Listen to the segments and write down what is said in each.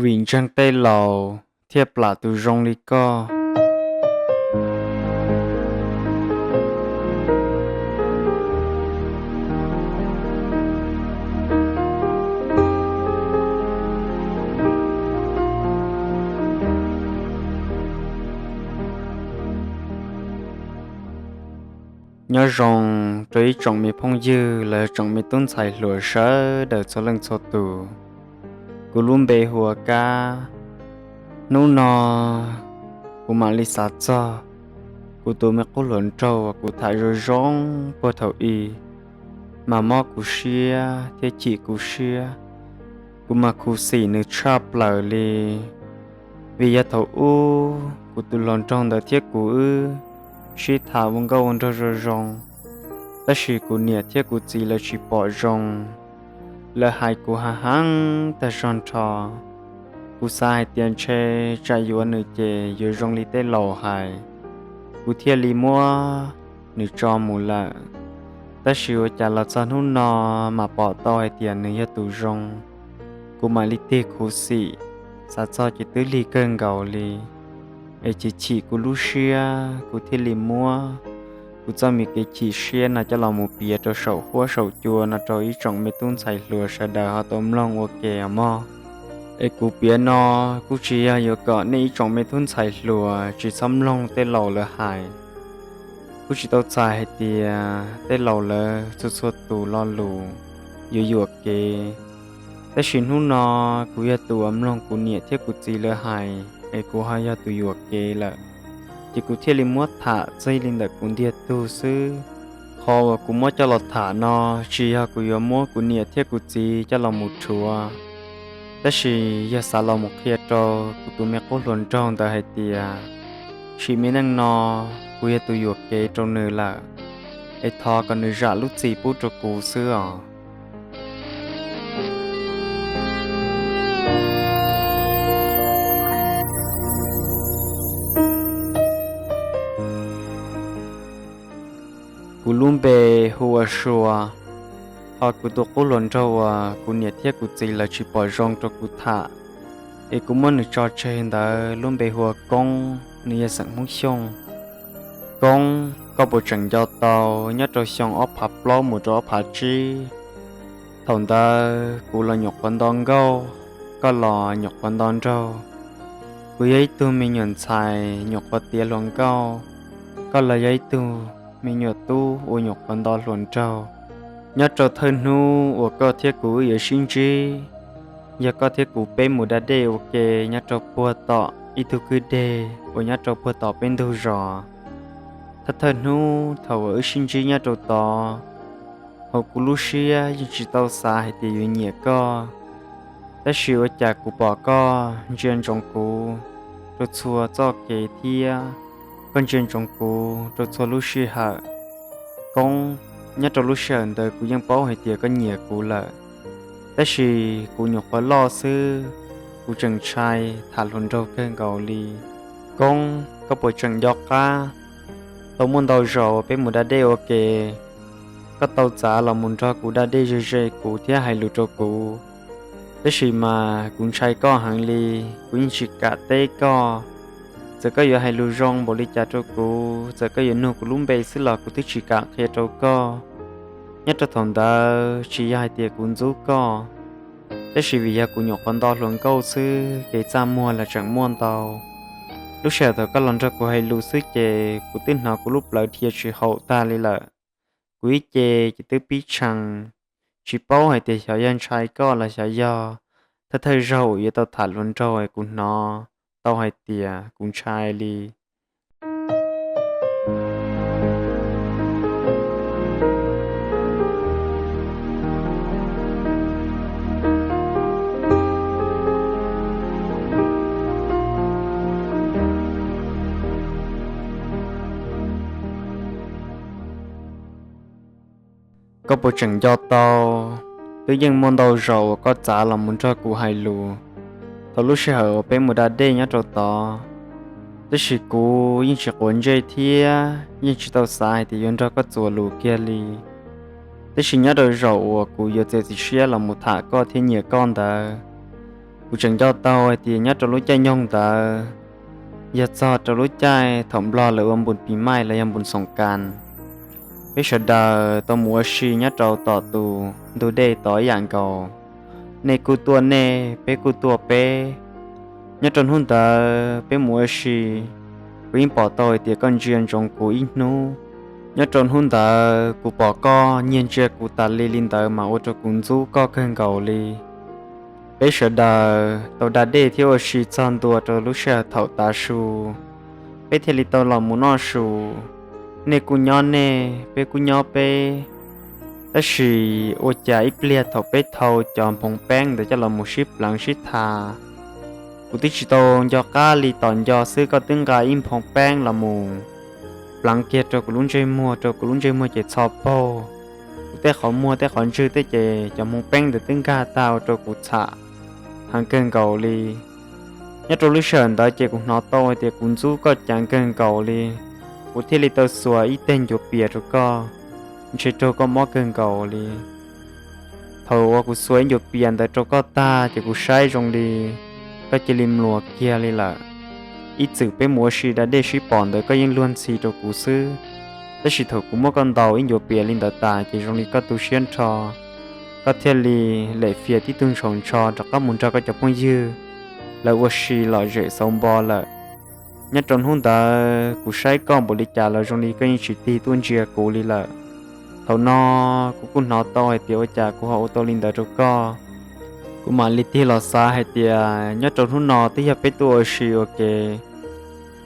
Vim ntseeg tej laus thiaj plam tus zoo li koj. Nyob zoo rau ib tsoom me phooj ywg los yog tsoom me tub ntxhais hluas sawv daws txhua leej txhua tus. Kuv lub npe hu ua Kab. Hnub no kuv mam li xav txog kuv tus me qub hluas nraug uas kuv tham zoo zoo puag thaum ub, mas mob kuv siab thiab chim kuv siab. Kuv mas khuv xim nws tshaj plaws li, vim yog thaum ub kuv tus hluas nraug ntawd thiab kuv wb sib tham ua nkauj ua nraug zoo zoo, tab sis kuv niam thiab kuv txiv lawv tsis pom zoo. Lawv hais kuv hav heev tag zog nrho. Kuv xav hais tias ntshe tsam yuav nws ces yuav zoo li tej laus hais, kuv thiaj li muab nws tso mus lawm. Tab sis ua cas los txog hnub no mas pom tau hais tias nws yog tus zoo. Kuv mam li tig khuv xim, xav txog ces twb lig kawg nkaus li, es chim chim kuv lub siab, kuv thiaj li muab kuv txoj me kev chim siab no coj los mus piav rau saum huab saum cua no rau ib tsoom me tub ntxhais hluas sawv daws ho tau mloog ua ke os mog. Es kuv piav no kuj tsis yog yuav kom nej ib tsoom me tub ntxhais hluas tsis txhob mloog tej laus lawv hais. Kuj tsis tau txhais hais tias tej laus lawv txhua txhua tus lo lus yuav yuam kev, tab sis hnub no kuv yog tus uas mloog kuv niam thiab kuv txiv lawv hais es kuv ho yog tus yuam kev lawm, ces kuv thiaj li muab tham txij li ntawm kuv ntiag tug xwb. Qhov uas kuv muab coj los tham no tsis yog kuv yuav muab kuv niam thiab kuv txiv coj los mus rhuav, tab sis yog xav los mus qhia rau kuv tus me qub hluas nraug ntawd hais tias sim me neej no kuv yog tus yuam kev rau nws lawm, es thov kom nws zam lub txim pub rau kuv xwb os. Kuv lub npe hu ua Sua, ho kuv tus qub hluas nraug uas kuv niam thiab kuv txiv lawv tsis pom zoo rau kuv tham, es kuv muab nws tso tseg ntawd lub npe hu ua Koob, nws yog xeem Hmoob Xyooj. Koob, koj puas tseem nco tau nyob rau xyoo ob phav plaub mus rau ob phav tsib, thaum ntawd kuv los nyuam qhuav nto nkauj, koj los nyuam qhuav nto nraug. Kuv yog ib tug me nyuam ntxhais nyuam qhuav tiav hluas nkauj, koj los yog ib tug me nyuam tub uas nyuam qhuav nto hluas nraug. Nyob rau thawj hnub uas koj thiab kuv wb yuav sib ntsib, yog koj thiab kuv peb mus da dej ua ke nyob rau puag tom ib tug kwj deg uas nyob rau puag tom peb ntug zos. Thawj thawj hnub thaum uas wb sib ntsib nyob rau tod, hauv kuv lub siab yeej tsis tau xav hais tias yuav nyiam koj, tab sis ua cas kuv pom koj ntsia ntsoov kuv rau txhua txoj kev thiab koj ntsia ntsoov kuv rau txhua lub sij hawm. Koob, nyob rau lub sij hawm ntawd kuv yeej paub hais tias koj nyiam kuv lawm, tab sis kuv nyuam qhuav loj xwb, kuv tseem ntshai tham hluas nraug kawg nkaus li. Koob, koj puas tseem nco qab tau muaj ntau zaus uas peb mus da dej ua ke, koj tau txav los mus nrog kuv da dej ze ze kuv thiab hais lus rau kuv, tab sis mas kuv ntshai koj heev li, kuv yeej tsis kam teb koj. Txawm koj yuav hais lus zoo npaum li cas rau kuv, txawm koj yuav nug kuv lub npe xwb los kuv twb tsis kam qhia rau koj. Nyob rau thaum ntawd tsis yog hais tias kuv ntxub koj, tab sis vim yog kuv nyuam qhuav nto hluas nkauj xwb, kev txaj muag los tseem muaj ntau. Lub sij hawm thaum koj los nrog kuv hais lus xwb ces kuv twb hnov kuv lub plawv dhia tsis haum tag li lawm. Kuv ib ce ces twb pib tshee, tsis paub hais tias xyov yog ntshai koj los xyov yog thawj thawj zaug uas yuav tau tham hluas nraug es kuv hnov tau hais tias kuv ntshai li. Koj puas tseem nco tau, twb yeej muaj ntau zaus uas koj txav los mus nrog kuv hais lus thaum lub sij hawm uas peb mus da dej nyob rau tod, tab sis kuv yeej tsis quav ntsej thiab yeej tsis tau xav hais tias yuav nrog koj txuas lus kiag li. Tab sis nyob rau zaum uas kuv yuav txiav txim siab los mus tham koj thiab nyiam koj ntawd, Kuv tseem nco tau hais tias nyob rau lub caij nyoog ntawd yog txog rau lub caij thaum Nplog lawv ua npun pis maij los yog npun xoom kas, peb sawv daws tau mus ua si nyob rau tom tus ntug dej tod ib yam nkaus. Nej kuj tuaj nej, peb kuj tuaj peb. Nyob rau hnub ntawd peb mus ua si, kuv yeej pom tau hais tias koj ntsia ntsoov kuv ib hnub. Nyob rau hnub ntawd kuv pom koj nyiag ntsia kuv tas li li ntawd mas ua rau kuv ntxub koj kawg nkaus li. Peb sawv daws tau da dej thiab ua si txog ntua rau lub sij hawm thaum tav su, peb thiaj li tau los mus noj su. Nej kuj nyob nej, peb kuj nyob peb. Tab sis ua cas ib pliag thaum peb thau cov nphoo peeb ntawd coj los mus sib pleev sib tha, kuv twb tsis tau nco qab li tos nco xwb koj twb nqa ib nphoo peeb los mus pleev kiag rau kuv lub ntsej muag, rau kuv lub ntsej muag ces txho paug. Kuv tej qhov muag tej qhov ntswg tej ces cov nphoo peeb ntawd twb nkag tag ua rau kuv txham heev kawg nkaus li. Nyob rau lub sij hawm ntawd ces kuv hnov tau hais tias kuv ntxub koj ceev kawg nkaus li. Kuv thiaj li tau xuas ib teg ncuav pias rau koj, ntshe raug koj mob kawg nkaus li. Thaum uas kuv xuas ib ncuav pias ntawd rau koj tag ces kuv saib zoo li koj cia li mluas kiag li lawm. Ib txwm peb mus ua si da dej sib pom ntawd koj yeej luag ntxhi rau kuv xwb, tab sis thaum kuv muab koj ntaus ib ncuav pias li ntawd tas ces zoo li koj tu siab nrho, koj thiaj li lem fias tib tug ntshaus ntsho rov qab mus nrog koj cov phooj ywg lawv ua si lom zem xauv npo lawm. Nyob rau hnub ntawd kuv saib koj npaum li cas los zoo li koj yeej tsis tig tuaj ntsia kuv li lawm. Thaum no kuv kuj hnov tau hais tias ua cas kuv ho ua tau li ntawd rau koj. Kuv mam li tig los xav hais tias nyob rau hnub no twb yog peb tuaj ua si ua ke,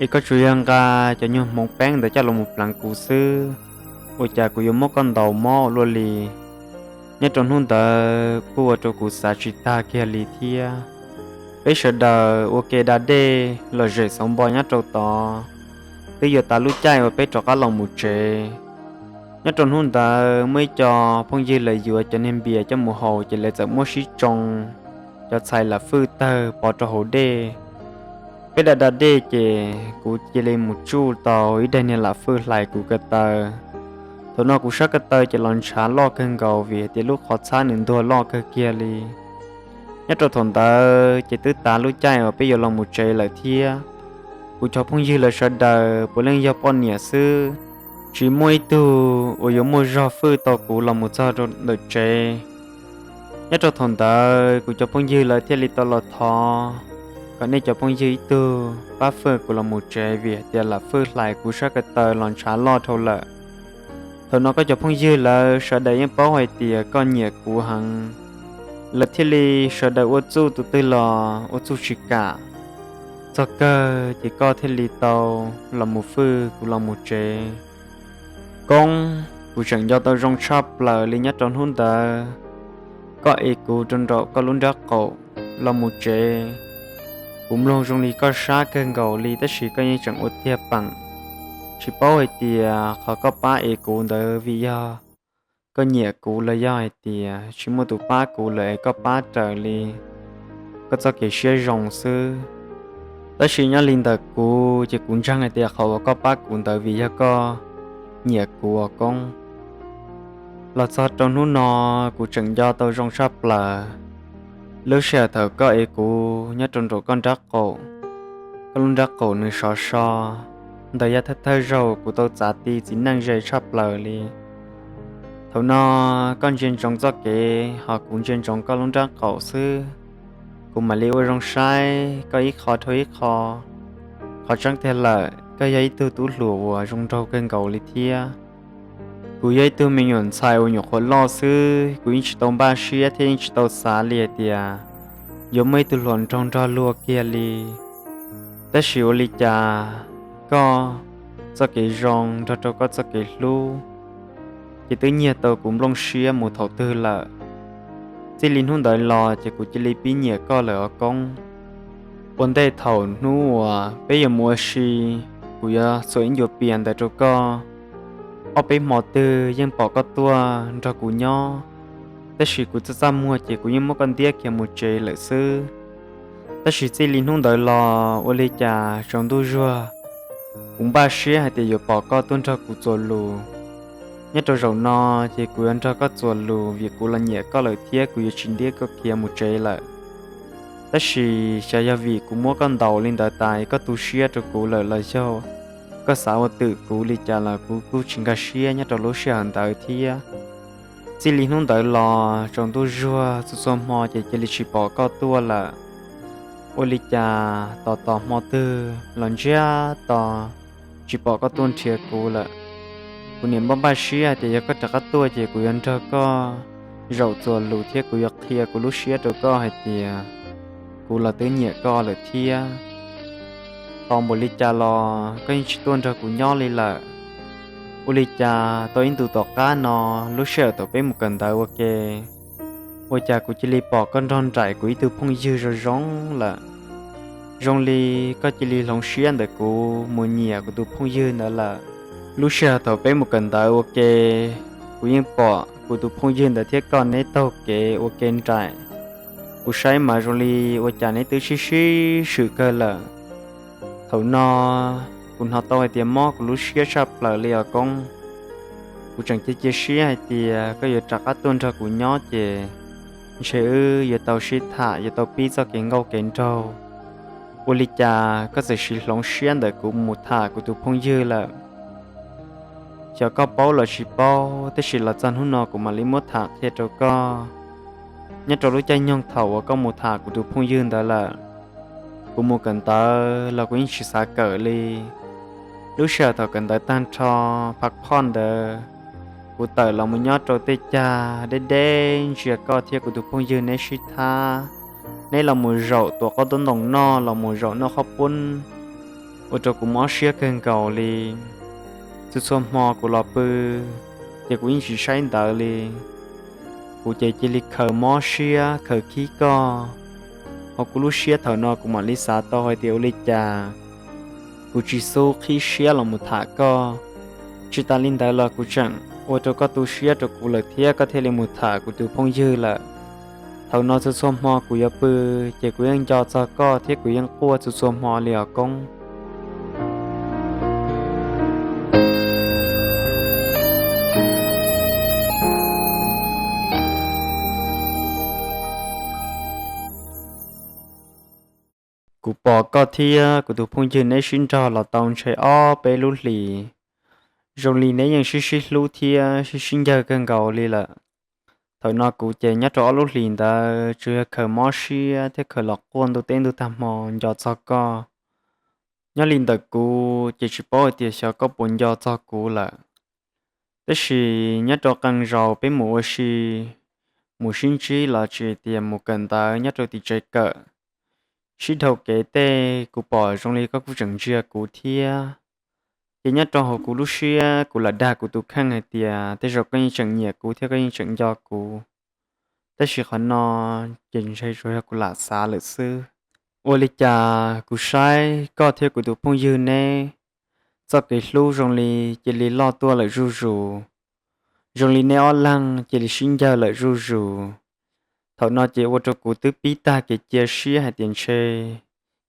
es koj tsuas yog nqa cov nyuag hmoov peeb ntawd coj los mus pleev kuv xwb, ua cas kuv yuav muab koj ntaus mob ua luaj li. Nyob rau hnub ntawd kuj ua rau kuv xav tsis tag kiag li thiab. Peb sawv daws ua ke da dej lom zem xauv npo nyob rau tod, twb yuav tas lub caij uas peb rov qab los mus tsev. Nyob rau hnub ntawd muaj ib co phooj ywg lawv yuav cov niag npias coj mus haus ces lawv txawm muab sib tsoo cov txhais lam fwj tawg pov rau hauv dej. Peb da da dej ces kuv cia li mus tsuj tau ib daim niag lam fwj hlais kuv ko taw. Thaum no kuv sab ko taw ces los ntshav loj kawg nkaus vim tias lub qhov txhab nws ntuag loj kawg kiag li. Nyob rau thaum ntawd ces twb tas lub caij uas peb yuav los mus tsev lawm thiab. Kuv cov phooj ywg lawv sawv daws puav leej yog poj niam xwb, tsis muaj ib tug uas yuav muaj zog fwj tau kuv los mus txog rau ntawm tsev. Nyob rau thaum ntawd kuv cov phooj ywg lawv thiaj li tau los thov kom nej cov phooj ywg ib tug pab fwj kuv los mus tsev vim hais tias lam fwj hlais kuv sab ko taw los ntshav loj dhau lawm. Thaum no koj cov phooj ywg lawv sawv daws yeej paub hais tias koj nyiam kuv heev, lawv thiaj li sawv daws ua txuj tus twg los ua txuj tsis kam. Txog kawg ces koj thiaj li tau los mus fwj kuv los mus tsev. Koob, kuv tseem nco tau zoo tshaj plaws li nyob rau hnub ntawd, koj ev kuv rau nraum koj lub nrab qaum los mus tsev. Kuv mloog zoo li koj sab kawg nkaus li tab sis koj yeej tseem ua tiag peem. Tsis paub hais tias qhov koj pab ev kuv ntawd vim yog koj nyiam kuv los yog hais tias tsis muaj tus pab kuv lawm es koj pab raws li koj txoj kev siab zoo xwb. Tab sis nyob li ntawm kuv ces kuv ntseeg hais tias qhov uas koj pab kuv ntawd vim yog koj nyiam kuv os Koob. Los txog rau hnub no kuv tseem nco tau zoo tshaj plaws lub sij hawm thaum koj ev kuv nyob rau nraum koj nrab qaum. Koj lub nrab qaum nws sov so, ntawm yog thawj thawj zaug kuv tau txav ti txiv neej ze tshaj plaws li. Thaum no koj ntsia ntsoov txoj kev ho kuv ntsia ntsoov koj lub nrab qaum xwb. Kuv mam li ua zoo saib koj ib qho dhau ib qho. Qhov tseeb tiag lawm koj yog ib tug tub hluas uas zoo nraug kawg nkaus li thiab. Kuv yog ib tug me nyuam ntxhais uas nyuam qhuav loj xwb, kuv yeej tsis tau npaj siab thiab yeej tsis tau xav li hais tias yuav muaj ib tug hluas nraug nrog luag kiag li. Tab sis ua li cas koj txoj kev zoo nrog rau koj txoj kev hlub ces twb nyiag tau kuv nplooj siab mus thaum twg lawm. Txij li hnub ntawd los ces kuv cia li pib nyiam koj lawm os Koob. Ua ntej thaum hnub uas peb yuav mus ua si, kuv yuav xuas ib ncuav pias ntawd rau koj. Ob peb hmo twg yeej pom koj tuaj nrog kuv nyob, tab sis kuv txaj txaj muag ces kuv yeej muab koj ntiab khiav mus tsev lawm xwb. Tab sis txij li hnub ntawd los ua li cas tsaus ntuj zuag, kuv npaj siab hais tias yuav pom koj tuaj nrog kuv txuas lus. Nyob rau zaum no ces kuv yuav nrog koj txuas lus vim kuv los nyiam koj lawm thiab kuv yuav tsis ntiab koj khiav mus tsev lawm. Tab sis xyov yog vim kuv muab koj ntaus li ntawd tas koj tu siab rau kuv lawm los yog koj xav ua twm kuv li cas los kuv kuj tsis nkag siab nyob rau lub sij hawm ntawd thiab. Txij li hnub ntawd los tsaus ntuj zuag txhua txhua hmo ces cia li tsis pom koj tuaj lawm. Ua li cas tos tos hmo twg los ntsiag to tsis pom koj tuaj nrhiav kuv lawm. Kuv niam npaj npaj siab hais tias yog koj rov qab tuaj ces kuv yuav nrog koj zaum txuas lus thiab kuv yuav qhia kuv lub siab rau koj hais tias kuv los twb nyiam koj lawm thiab. Tos npaum li cas los koj yeej tsis tuaj nrog kuv nyob li lawm. Ua li cas tau ib ntus tom qab no, lub sij hawm thaum peb mus kawm ntawv ua ke, ua cas kuv cia li pom koj nrog nraim kuv ib tug phooj ywg zoo zoo lawm. Zoo li koj cia li hloov siab ntawm kuv mus nyiam kuv tus phooj ywg ntawd lawm. Lub sij hawm thaum peb mus kawm ntawv ua ke, kuv yeej pom kuv tus phooj ywg ntawd thiab koj neb taug kev ua ke nraim. Kuv saib mas zoo li ua cas neb twb sib sib swm kawg lawm. Thaum no kuv hnov tau hais tias mob kuv lub siab tshaj plaws li os koob. Kuv tseem cia cia siab hais tias koj yuav rov qab tuaj nrog kuv nyob ces ntshe wb yuav tau sib tham, yuav tau pib txoj kev nkauj kev nraug. Ua li cas koj txawm siv hloov siab ntawm kuv mus tham kuv tus phooj ywg lawm. Xyov koj paub los tsis paub, tab sis los txog hnub no kuv mam li muab tham qhia rau koj. Nyob rau lub caij nyoog thaum uas koj mus tham kuv tus phooj ywg ntawd lawm, kuv mus kawm ntawv los kuv yeej tsis xav kawm li. Lub sij hawm thaum kawm ntawv tag nrho, phav phoj ntawd, kuv tawm los mus nyob rau tej cag deb deb ntsia koj thiab kuv tus phooj ywg neb sib thab, neb los mus zaum tuav qaub tub ntoo noj, los mus zaum noj qhob pub, ua rau kuv mob siab kawg nkaus li. Txhua txhua hmo kuv los pw, ces kuv yeej tsis saib ntawv li. Kuv ces cia li khaws mob siab khaws khib koj. Hauv kuv lub siab thaum no kuv mam li xav tau hais tias ua li cas kuv tsis xub qhib siab los mus tham koj. Tsis tas li ntawd los kuv tseem ua rau koj tu siab rau kuv lawm thiab koj thiaj li mus tham kuv tus phooj ywg lawm. Thaum no txhua txhua hmo kuv yuav pw, ces kuv yeej nco txog koj thiab kuv yeej quaj txhua txhua hmo li os koob. Kuv pom koj thiab kuv tus phooj ywg neb sib nrog los tau ntshe ob peb lub hlis, zoo li neb yeej sib sib hlub thiab sib sib ncaws kawg nkaus li lawm. Thaum no kuv ces nyob rau ob lub hlis ntawd tsuas yog khaws mob siab thiab khaws los quaj ntuj teb ntuj tag hmo nco txog koj. Nyob li ntawm kuv ces tsis paub hais tias xyov koj puas nco txog kuv lawm. Tab sis nyob rau qee zaus peb mus ua si, mus sib ntsib los tsis tias mus kawm ntawv nyob rau tim tsev kawm, sib dhau kev tej kuv pom zoo li koj kuj tseem ntsia kuv thiab. Ces nyob rau hauv kuv lub siab kuv lam dag kuv tus kheej hais tias tej zaum koj yeej tseem nyiam kuv thiab koj yeej tseem nco kuv. Tab sis qhov no ces ntshe tsuas yog kuv lam xav lawm xwb. Ua li cas kuv saib koj thiab kuv tus phooj ywg neb txoj kev hlub zoo li cia li loj tuaj lawm zuj zus, zoo li neb ob leeg cia li sib ncaws lawm zuj zus. Thaum no ces ua rau kuv twb pib tag kev cia siab hais tias ntshe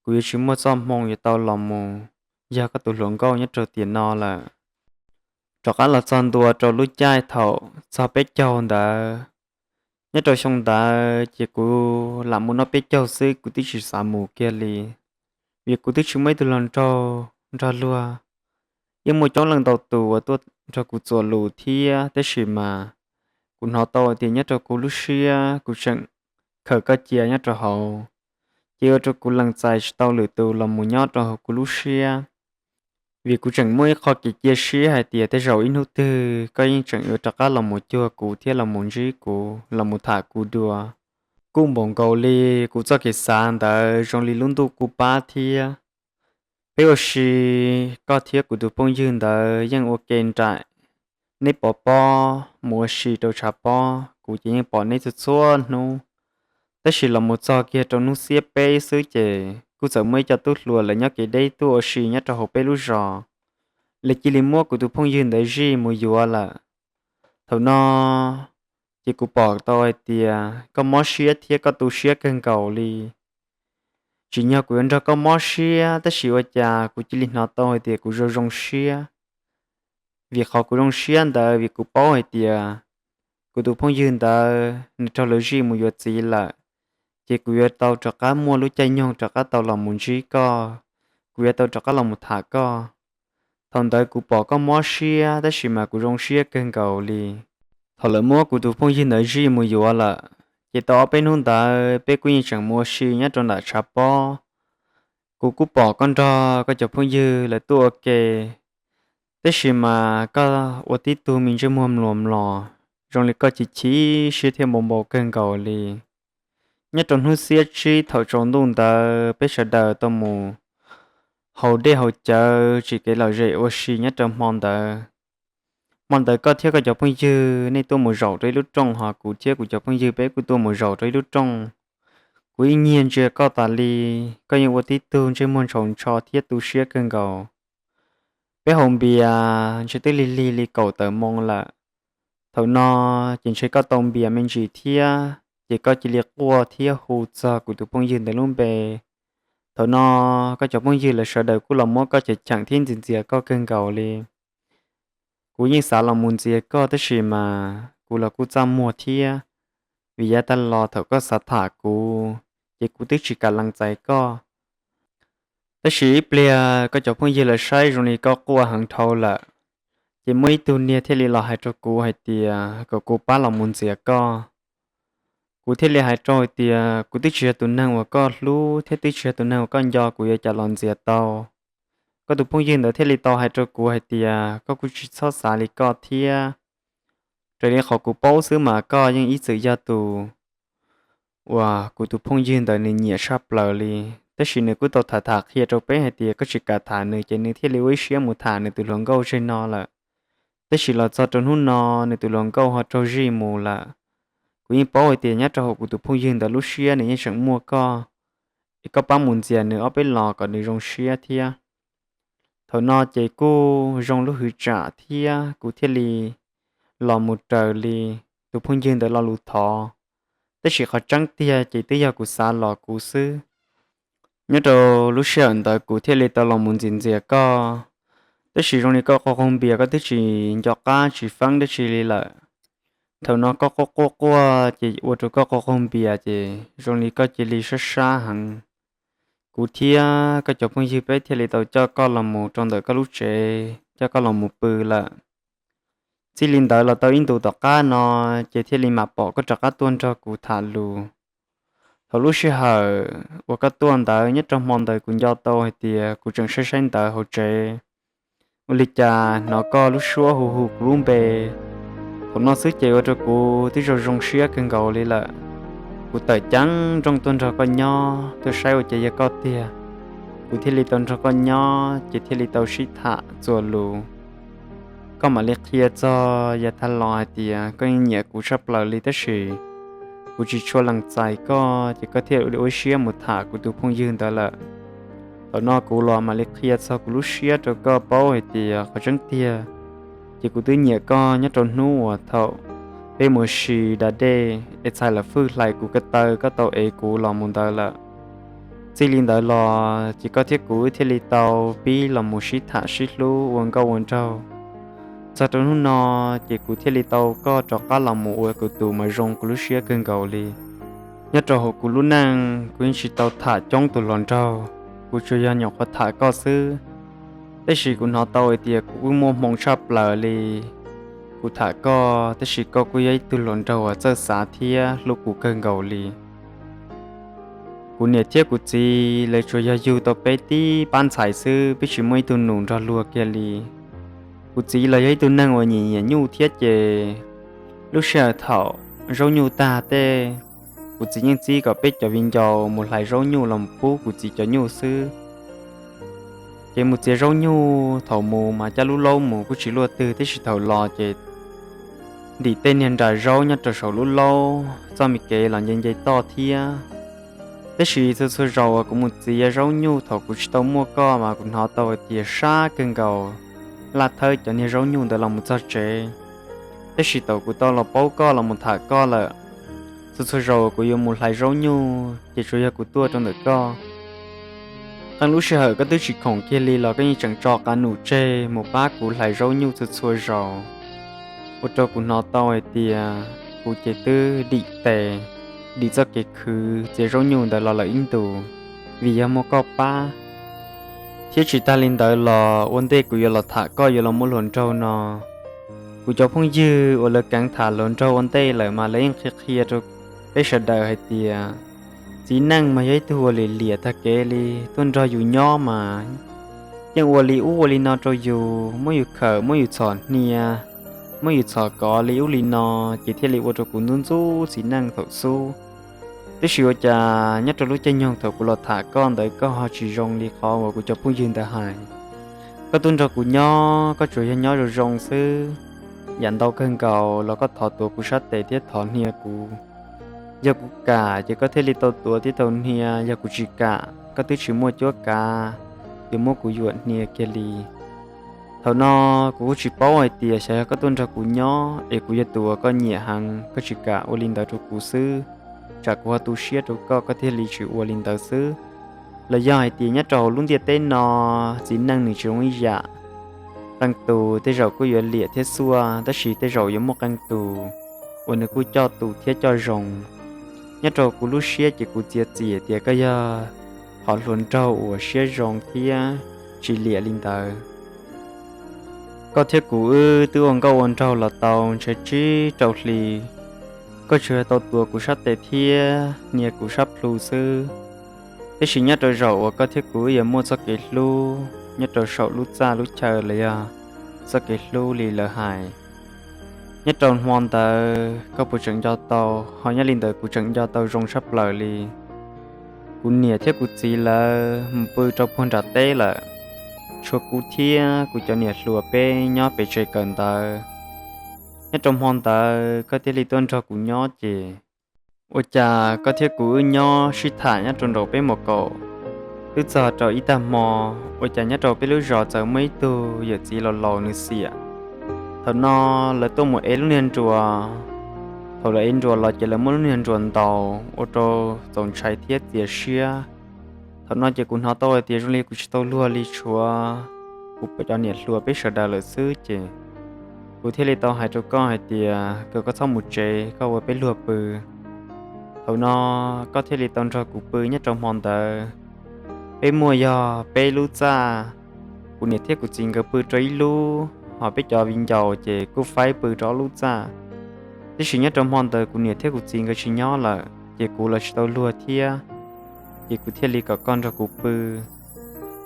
kuv yuav tsis muaj txoj hmoo yuav tau los mus yog koj tus hluas nkauj nyob rau tiam no lawm. Rov qab los txog ntua rau lub caij thaum txog peb caug ntawd, nyob rau xyoo ntawd ces kuv lam mus noj peb caug xwb, kuv twb tsis xav mus kiag li, vim kuv twb tsis muaj ib tug hluas nraug nrog luag. Yeej muaj coob leej ntau tus uas tuaj nrog kuv txuas lus thiab, tab sis mas kuv hnov tau tias nyob rau kuv lub siab kuv tseem khaws koj cia nyob rau hauv, ces ua rau kuv lees txais tsis tau lwm tus los mus nyob rau hauv kuv lub siab. Vim kuv tseem muaj ib qho kev cia siab hais tias tej zaum ib hnub twg koj yeej tseem yuav rov qab los mus cuag kuv thiab los mus ntsib kuv, los mus tham kuv dua. Kuj npaum nkaus li kuv txoj kev xav ntawd zoo li lub ntuj kuj pab thiab. Peb ua si, koj thiab kuv tus phooj ywg ntawd yeej ua ke nraim. Neb pov pob mus ua si rau tshav pob, kuv ces yeej pom neb txhua txhua hnub. Tab sis los mus txog kiag rau hnub xiab peb xwb ces kuj txawm muaj ib co tub hluas lawv nyob kev deb tuaj ua si nyob rau hauv peb lub zos, lawv cia li muab kuv tus phooj ywg ntawd zij mus yuav lawm. Thaum no ces kuv pom tau hais tias koj mob siab thiab koj tu siab kawg nkaus li. Tsim nyog kuv yuav nrog koj mob siab, tab sis ua cas kuv cia li hnov tau hais tias kuv zoo zoo siab. Vim qhov kuv zoo siab ntawd vim kuv paub hais tias kuv tus phooj ywg ntawd nws raug lawv zij mus yuav txiv lawm, ces kuv yuav tau rov qab muaj lub caij nyoog rov qab tau los mus ntsib koj, kuv yuav tau rov qab los mus tham koj. Thaum ntawd kuv pom koj mob siab tab sis mas kuv zoo siab kawg nkaus li. Thaum lawv muab kuv tus phooj ywg ntawd zij mus yuav lawm, ces tau ob peb hnub ntawd peb kuj yeej tseem mus ua si nyob rau nram tshav pob. Kuv kuj pom koj nrog koj cov phooj ywg lawv tuaj ua ke, tab sis mas koj ua tib tug me ntsej muag mluas mlos, zoo li koj chim chim siab thiab npau npau kawg nkaus li. Nyob rau hnub xiab tsib thaum tsaus ntuj ntawd peb sawv daws tau mus haus dej haus cawv tsis kev lom zem ua si nyob rau hmo ntawd. Hmo ntawd koj thiab koj cov phooj ywg nej tuaj mus zaum rau ib lub rooj, ho kuv thiab kuv cov phooj ywg peb kuj tuaj mus zaum rau ib lub rooj. Kuv yeej nyiag ntsia koj tas li, koj yeej ua tib tug ntsej muag ntshaus ntsho thiab tu siab kawg nkaus. Peb haus npias ntshe twb lig lig li kaum tawm moo lawm. Thaum no ces ntshe koj tau npias me ntsis thiab, ces koj cia li quaj thiab hu txog kuv tus phooj ywg ntawd lub npe. Thaum no koj cov phooj ywg lawv sawv daws kuj los muab koj cheem cheem thiab ntxias ntxias koj kawg nkaus li. Kuv yeej xav los mus ntxias koj tab sis mas kuv los kuj txaj muag thiab, vim yav tag los thaum koj xav tham kuv, ces kuv twb tsis kam lees txais koj. Tab sis ib pliag koj cov phooj ywg lawv saib zoo li koj quaj heev dhau lawm, ces muaj ib tug niag thiaj li los hais rau kuv hais tias kom kuv pab los mus ntxias koj. Kuv thiaj li hais rau hais tias kuv twb tsis yog tus neeg uas koj hlub thiab twb tsis yog tus neeg uas koj nco, kuv yuav cas los ntxias tau. Koj tus phooj ywg ntawd thiaj li tau hais rau kuv hais tias koj kuj tsis txhob xav li koj thiab, raws li qhov kuv paub xwb mas koj yeej ib txwm yog tus uas kuv tus phooj ywg ntawd nws nyiam tshaj plaws li. Tab sis nws kuj tau tham tham qhia rau peb hais tias koj tsis kam tham nws ces nws thiaj li ua ib siab mus tham nws tus hluas nkauj tseg no lawm. Tab sis los txog rau hnub no nws tus hluas nkauj ho raug zij mus lawm. Kuv yeej paub hais tias nyob rau hauv kuv tus phooj ywg ntawd lub siab nws yeej tseem muaj koj, es koj pab mus ntxias nws ob peb los kom nws zoo siab thiab. Thaum no ces kuj zoo lub hwv tsam thiab kuv thiaj li los mus raws li tus phooj ywg ntawd lo lus thov. Tab sis qhov tseeb tiag ces twb yog kuv xav los kuv xwb. Nyob rau lub sij hawm ntawd kuv thiaj li tau los mus ntxias ntxias koj, tab sis zoo li koj quaj quaj npias koj twb tsis nco qab tsis feeb dab tsi li lawm. Thaum no koj quaj quaj quaj ces ua rau koj quaj quaj npias ces zoo li koj cia li sab sab heev. Kuv thiab koj cov phooj ywg peb thiaj li tau coj koj los mus rau ntawm koj lub tsev coj koj los mus pw lawm. Txij li ntawd los tau ib ntus tom qab no ces thiaj li mam pom koj rov qab tuaj nrog kuv tham lus. Thaum lub sij hawm uas koj tuaj ntawd nyob rau hmo ntawd kuv nco tau hais tias kuv tseem saib saib ntawv hauv tsev, ua li cas hnov koj lub suab hu hu kuv lub npe. Thaum no xwb ces ua rau kuv twb zoo zoo siab kawg nkaus li lawm. Kuv tawm ceev nrooj tuaj nrog koj nyob tuaj saib ua cas yog koj tiag. Kuv thiaj li tau nrog koj nyob ces thiaj li tau sib tham txuas lus. Koj mam li qhia txog yav tag los hais tias koj yeej nyiam kuv tshaj plaws li tab sis kuv tsis tshua lees txais koj ces koj thiaj li ua ib siab mus tham kuv tus phooj ywg ntawd lawm. Thaum no kuv los mam li qhia txog kuv lub siab rau koj paub hais tias qhov tseeb tiag ces kuv twb nyiam koj nyob rau hnub uas thaum peb mus ua si da dej es txhais los fwj hlais kuv ko taw koj tau ev kuv los mus ntawd lawm. Txij li ntawd los ces koj thiab kuv thiaj li tau pib los mus sib tham sib hlub ua nkauj ua nraug. Txog rau hnub no ces kuv thiaj li tau koj rov qab los mus ua kuv tus mas zoo kuv lub siab kawg nkaus li. Nyob rau hauv kuv lub neej kuv yeej tsis tau tham coob tus hluas nraug, kuv tsuas yog nyuam qhuav tham koj xwb. Tab sis kuv hnov tau hais tias kuv kuj muaj hmoo tshaj plaws li. Kuv tham koj tab sis koj kuj yog ib tug hluas nraug uas txawj xav thiab hlub kuv kawg nkaus li. Kuv niam thiab kuv txiv lawv tsuas yog yug tau peb tib pab ntxhais xwb, peb tsis muaj ib tug nus nrog luag kiag li. Kuv txiv los yog ib tug neeg uas nyiam nyiam nyuj thiab ces lub sij hawm thaum zaub nyuj tag tej, kuv txiv yeej txib kom peb cov viv ncaus mus hlais zaub nyuj los pub kuv txiv cov nyuj xwb. Ces mus txiav zaub nyuj, thaum mus mas cab lub laub mus kuj tsis luaj twg, tab sis thaum los ces ntim tej niag nra zaub nyob rau saum lub laub, txoj me kev los nce nce toj thiab. Tab sis txhua txhua zaus uas kuv mus txiav zaub nyuj thaum kuv tsis tau muaj koj mas kuv hnov tau hais tias sab kawg nkaus, laj thawb cov niag zaub nyuj ntawd los mus txog tsev. Tab sis thaum kuv tau los paub koj los mus tham koj lawm, txhua txhua zaus kuv yuav mus hlais zaub nyuj ces tsuas yog kuv tuaj rau ntawm koj. Qee lub sij hawm koj twb tsis khoom kiag li los koj yeej tseem tso qab num tseg mus pab kuv hlais zaub nyuj txhua txhua zaus, ua rau kuv hnov tau hais tias kuv ces twb dim tes, dim txoj kev khwv txiav zaub nyuj ntawd los lawm ib ntus, vim yog muaj koj pab. Thiab tsis tas li ntawd los ua ntej kuv yuav los tham koj yuav los muab hluas nraug no, kuv cov phooj ywg uas lawv keev tham hluas nraug ua ntej lawm mas lawv yeej qhia qhia rau peb sawv daws hais tias txiv neej mas yog ib tug uas liam liam tag kev li, tuaj nrog yus nyob mas yeej ua li ub ua li no rau yus, muab yus khawm, muab yus txhom hnia, muab yus txhom kov li ub li no, ces thiaj li ua rau kuv ntxub ntxub txiv neej thaum xub. Tiam sis ua cas nyob rau lub caij nyoog thaum kuv los tham koj ntawd koj ho tsis zoo li qhov uas kuv cov phooj ywg ntawd hais. Koj tuaj nrog kuv nyob koj tsuas yog nyob zoo zoo xwb, yam ntau kawg nkaus los koj thov tuav kuv sab tes thiab thov hnia kuv. Yog kuv kam ces koj thiaj li tau tuav thiab tau hnia, yog kuv tsis kam koj twb tsis muaj cuab kav yuav muab kuv yuam hnia kiag li. Thaum no kuv kuj tsis paub hais tias xyov yog koj tuaj nrog kuv nyob es kuv yog tus uas koj nyiam heev koj tsis kam ua li ntawd rau kuv xwb, tsam kuv ho tu siab rau koj koj thiaj li tsis ua li ntawd xwb. Los yog hais tias nyob rau hauv lub ntiaj teb no txiv neej nws tsis zoo ib yam, qee tus tej zaum kuj yuav liam thiab xuaj, tab sis tej zaum yuav muaj qee tus uas nws kuj coj tus thiab coj zoo. Nyob rau kuv lub siab ces kuv txiav txim tias koj yog qhov hluas nraug uas siab zoo thiab tsis liam li ntawd. Koj thiab kuv wb twb ua nkauj ua nraug los tau ntshe tsib rau hli, koj tsuas tau tuav kuv sab tes thiab hnia kuv sab plhu xwb. Tiam sis nyob rau zaum uas koj thiab kuv wb yuav muaj txoj kev hlub nyob rau saum lub txaj lub chaw los yog txoj kev hlub li lawv hais, nyob rau hmo ntawd koj puas tseem nco tau, ho nyob li ntawd kuv tseem nco tau zoo tshaj plaws li. Kuv niam thiab kuv txiv lawv mus pw rau puag nram teb lawm, tshuav kuv thiab kuv cov niam hluas peb nyob pem tsev kawm ntawv. Nyob rau hmo ntawd koj thiaj li tuaj nrog kuv nyob ces ua cas koj thiab kuv wb nyob sib tham nyob rau nraum peb mos kaum, twb txog rau ib tag hmo, ua cas nyob rau peb lub zos txawm muaj ib tug yawm txiv laus laus nws xiam. Thaum no lawv tuaj mus ev lub niag nruas, thaum lawv ev nruas los ces lawv muab lub niag nruas ntaus ua rau txaus ntshai thiab txias siab. Thaum no ces kuv hnov tau hais tias zoo li kuv tsis tau luag li, tshuav kuv cov niam hluas peb sawv daws lawm xwb ces kuv thiaj li tau hais rau koj hais tias kom koj txhob mus tsev, koj ua peb luag pw. Thaum no koj thiaj li tau nrog kuv pw nyob rau hmo ntawd. Peb muaj yog peb lub txaj, kuv niam thiab kuv txiv nkawd pw rau ib lub, ho peb cov viv ncaus ces kuj faib pw rau ob lub txaj. Tiam sis nyob rau hmo ntawd kuv niam thiab kuv txiv nkawd tsis nyob lawm ces kuv los tsis tau luag thiab, ces kuv thiaj li kom koj nrog kuv pw.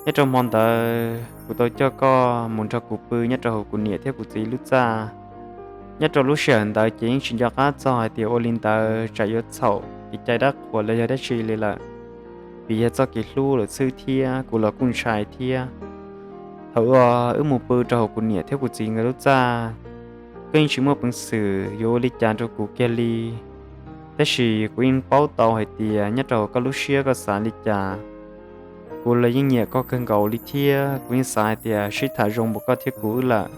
Nyob rau hmo ntawd kuv tau coj koj mus nrog kuv pw nyob rau hauv kuv niam thiab kuv txiv lub txaj. Nyob rau lub sij hawm ntawd ces yeej tsis nco qab txog hais tias ua li ntawd tsam yuav txhaum kev cai dab qhuas los yog dab tsi li lawm, vim yog txoj kev hlub lawm xwb thiab kuv los kuj ntshai thiab. Thaum uas wb mus pw rau hauv kuv niam thiab kuv txiv nkawd lub txaj, koj yeej tsis muaj peev xwm yuav ua li cas rau kuv kiag li. Tab sis kuv yeej paub tau hais tias nyob rau hauv koj lub siab koj xav li cas. Kuv los yeej nyiam koj kawg nkaus li thiab kuv yeej xav hais tias sib tham zoo npaum koj thiab kuv wb lawm,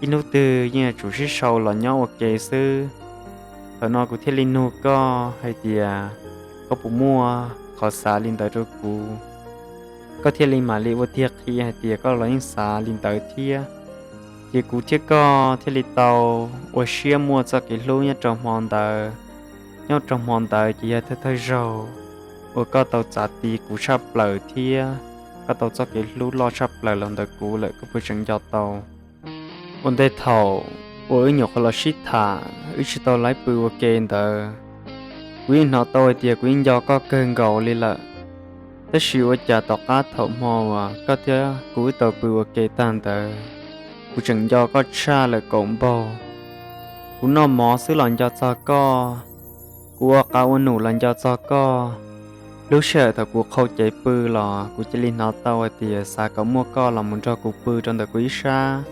ib hnub twg yeej yuav tsum sib sau los nyob ua ke xwb. Thaum no kuv thiaj li nug koj hais tias koj puas muaj qhov xav li ntawd rau kuv. Koj thiaj li mam li ua tiag qhia hais tias koj los yeej xav li ntawd thiab. Ces kuv thiab koj thiaj li tau ua siab muaj txoj kev hlub nyob rau hmo ntawd. Nyob rau hmo ntawd ces yog thawj thawj zaug uas koj tau txav ti kuv tshaj plaws thiab koj tau txoj kev hlub loj tshaj plaws los ntawm kuv lawm, koj puas tseem nco tau? Ua ntej thaum uas wb nyuam qhuav los sib tham, wb tsis tau laib pw ua ke ntawd, kuv yeej hnov tau hais tias kuv yeej nco koj kawg nkaus li lawm. Tab sis ua cas tom qab thaum hmo uas koj thiab kuv wb tau pw ua ke tag ntawd, kuv tseem nco koj tshaj lawm kaum npaug. Kuv noj mov xwb los nco txog koj, kuv ua qav ua num los nco txog koj. Lub sij hawm thaum kuv qhau cev pw los kuv cia li hnov tau hais tias xav kom muaj koj los mus nrog kuv pw rau ntawm kuv ib sab,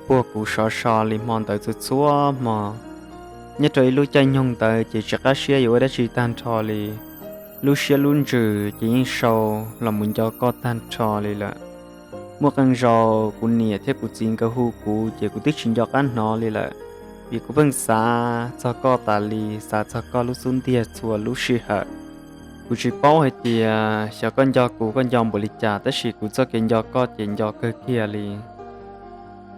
puag kuv sov so li hmo ntawd txhua txhua hmo. Nyob rau ib lub caij nyoog ntawd ces tsis qab siab yuav ua dab tsi tag nrho li. Lub siab lub ntsws ces yeej sau los mus nco koj tag nrho li lawm. Muaj qee zaus kuv niam thiab kuv txiv nkawd hu kuv ces kuv twb tsis nco qab hnov li lawm, vim kuv pheej xav txog koj tas li, xav txog koj lub xub ntiag txhua lub sij hawm. Kuv tsis paub hais tias xyov koj nco kuv koj nco npaum li cas, tab sis kuv txoj kev nco koj ces nco kawg kiag li.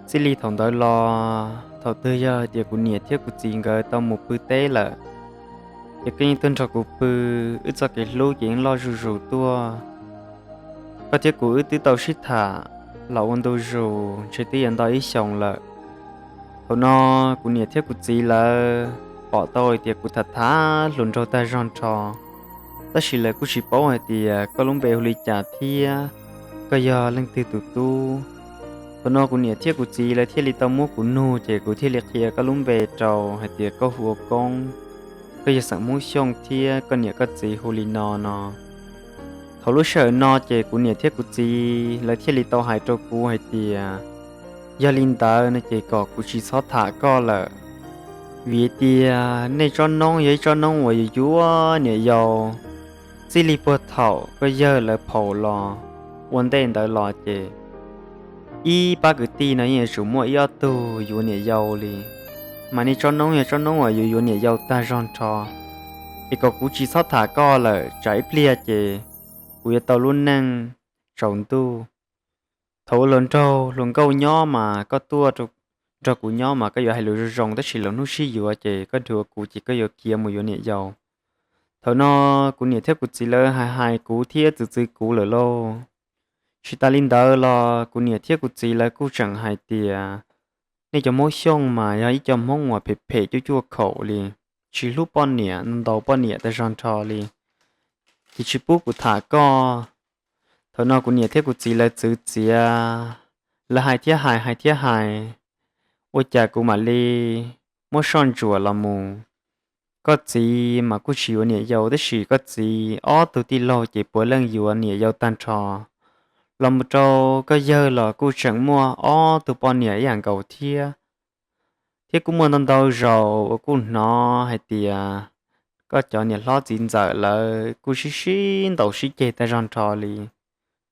Txij li thaum ntawd los thaum twg yog hais tias kuv niam thiab kuv txiv nkawd tau mus pw teb lawm, ces koj yeej tuaj nrog kuv pw, wb txoj kev hlub ces yeej loj zuj zus tuaj. Koj thiab kuv wb twb tau sib tham los ua ntu zus ntshe twb yuav ntau ib xyoos lawm. Thaum no kuv niam thiab kuv txiv lawv pom tau hais tias kuv tham tham hluas nraug tag zog nrho, tab sis lawv kuj tsis paub hais tias koj lub npe hu li cas thiab koj yog leej twg tus tub. Thaum no kuv niam thiab kuv txiv lawv thiaj li tau muab kuv nug, ces kuv thiaj li qhia koj lub npe rau hais tias koj hu ua Koob, koj yog xeem Hmoob Xyooj thiab koj niam koj txiv hu li no no. Thaum lub sij hawm no ces kuv niam thiab kuv txiv lawv thiaj li tau hais rau kuv hais tias, yog li ntawd no ces kom kuv tsis txhob tham koj lawm, vim tias nej tsob noob yog ib tsob noob uas yuav yuav niam yau. Txij li puag thaum koj yawg lawv phaum los ua ntej ntawd los ces ib pab kwv tij no yeej yuav tsum muaj ib ob tug yuav niam yau li, mas nej tsob noob yog tsob noob uas yuav yuav niam yau tag zog nrho. Es kom kuv tsis txhob tham koj lawm, tsam ib pliag ces kuv yuav tau lub neej tsaus ntuj. Thaum ua hluas nraug hluas nkauj nyob mas koj tuaj nrog kuv nyob mas koj yuav hais lus zoo zoo, tab sis lwm hnub sib yuav ces koj nrug kuv ces koj yuav khiav mus yuav niam yau. Thaum no kuv niam thiab kuv txiv lawv hais hais kuv thiab txwv txwv kuv lawm lauj. Tsis tas li ntawd los kuv niam thiab kuv txiv lawv kuj tseem hais tias, nej cov Hmoob Xyooj mas yog ib co Hmoob uas phem phem cuaj cuaj khaum li, tsis hlub poj niam, ntau poj niam tag zog nrho li, ces tsis pub kuv tham koj. Thaum no kuv niam thiab kuv txiv lawv txwv txiav, lawv hais thiab hais, hais thiab hais, ua cas kuv mam li muab soj ntsuam los mus. Koj txiv mas kuj tsis yuav niam yau, tab sis koj txiv ob tug tij laug ces puav leej yuav niam yau tag nrho. Los mus rau koj yawg los kuj tseem muaj ob tug poj niam ib yam nkaus thiab. Thiab kuj muaj ntau ntau zaus uas kuj hnov hais tias koj cov niam hlob txiv ntxawm lawv kuj sib sib ntaus sib ceg tag zog nrho li.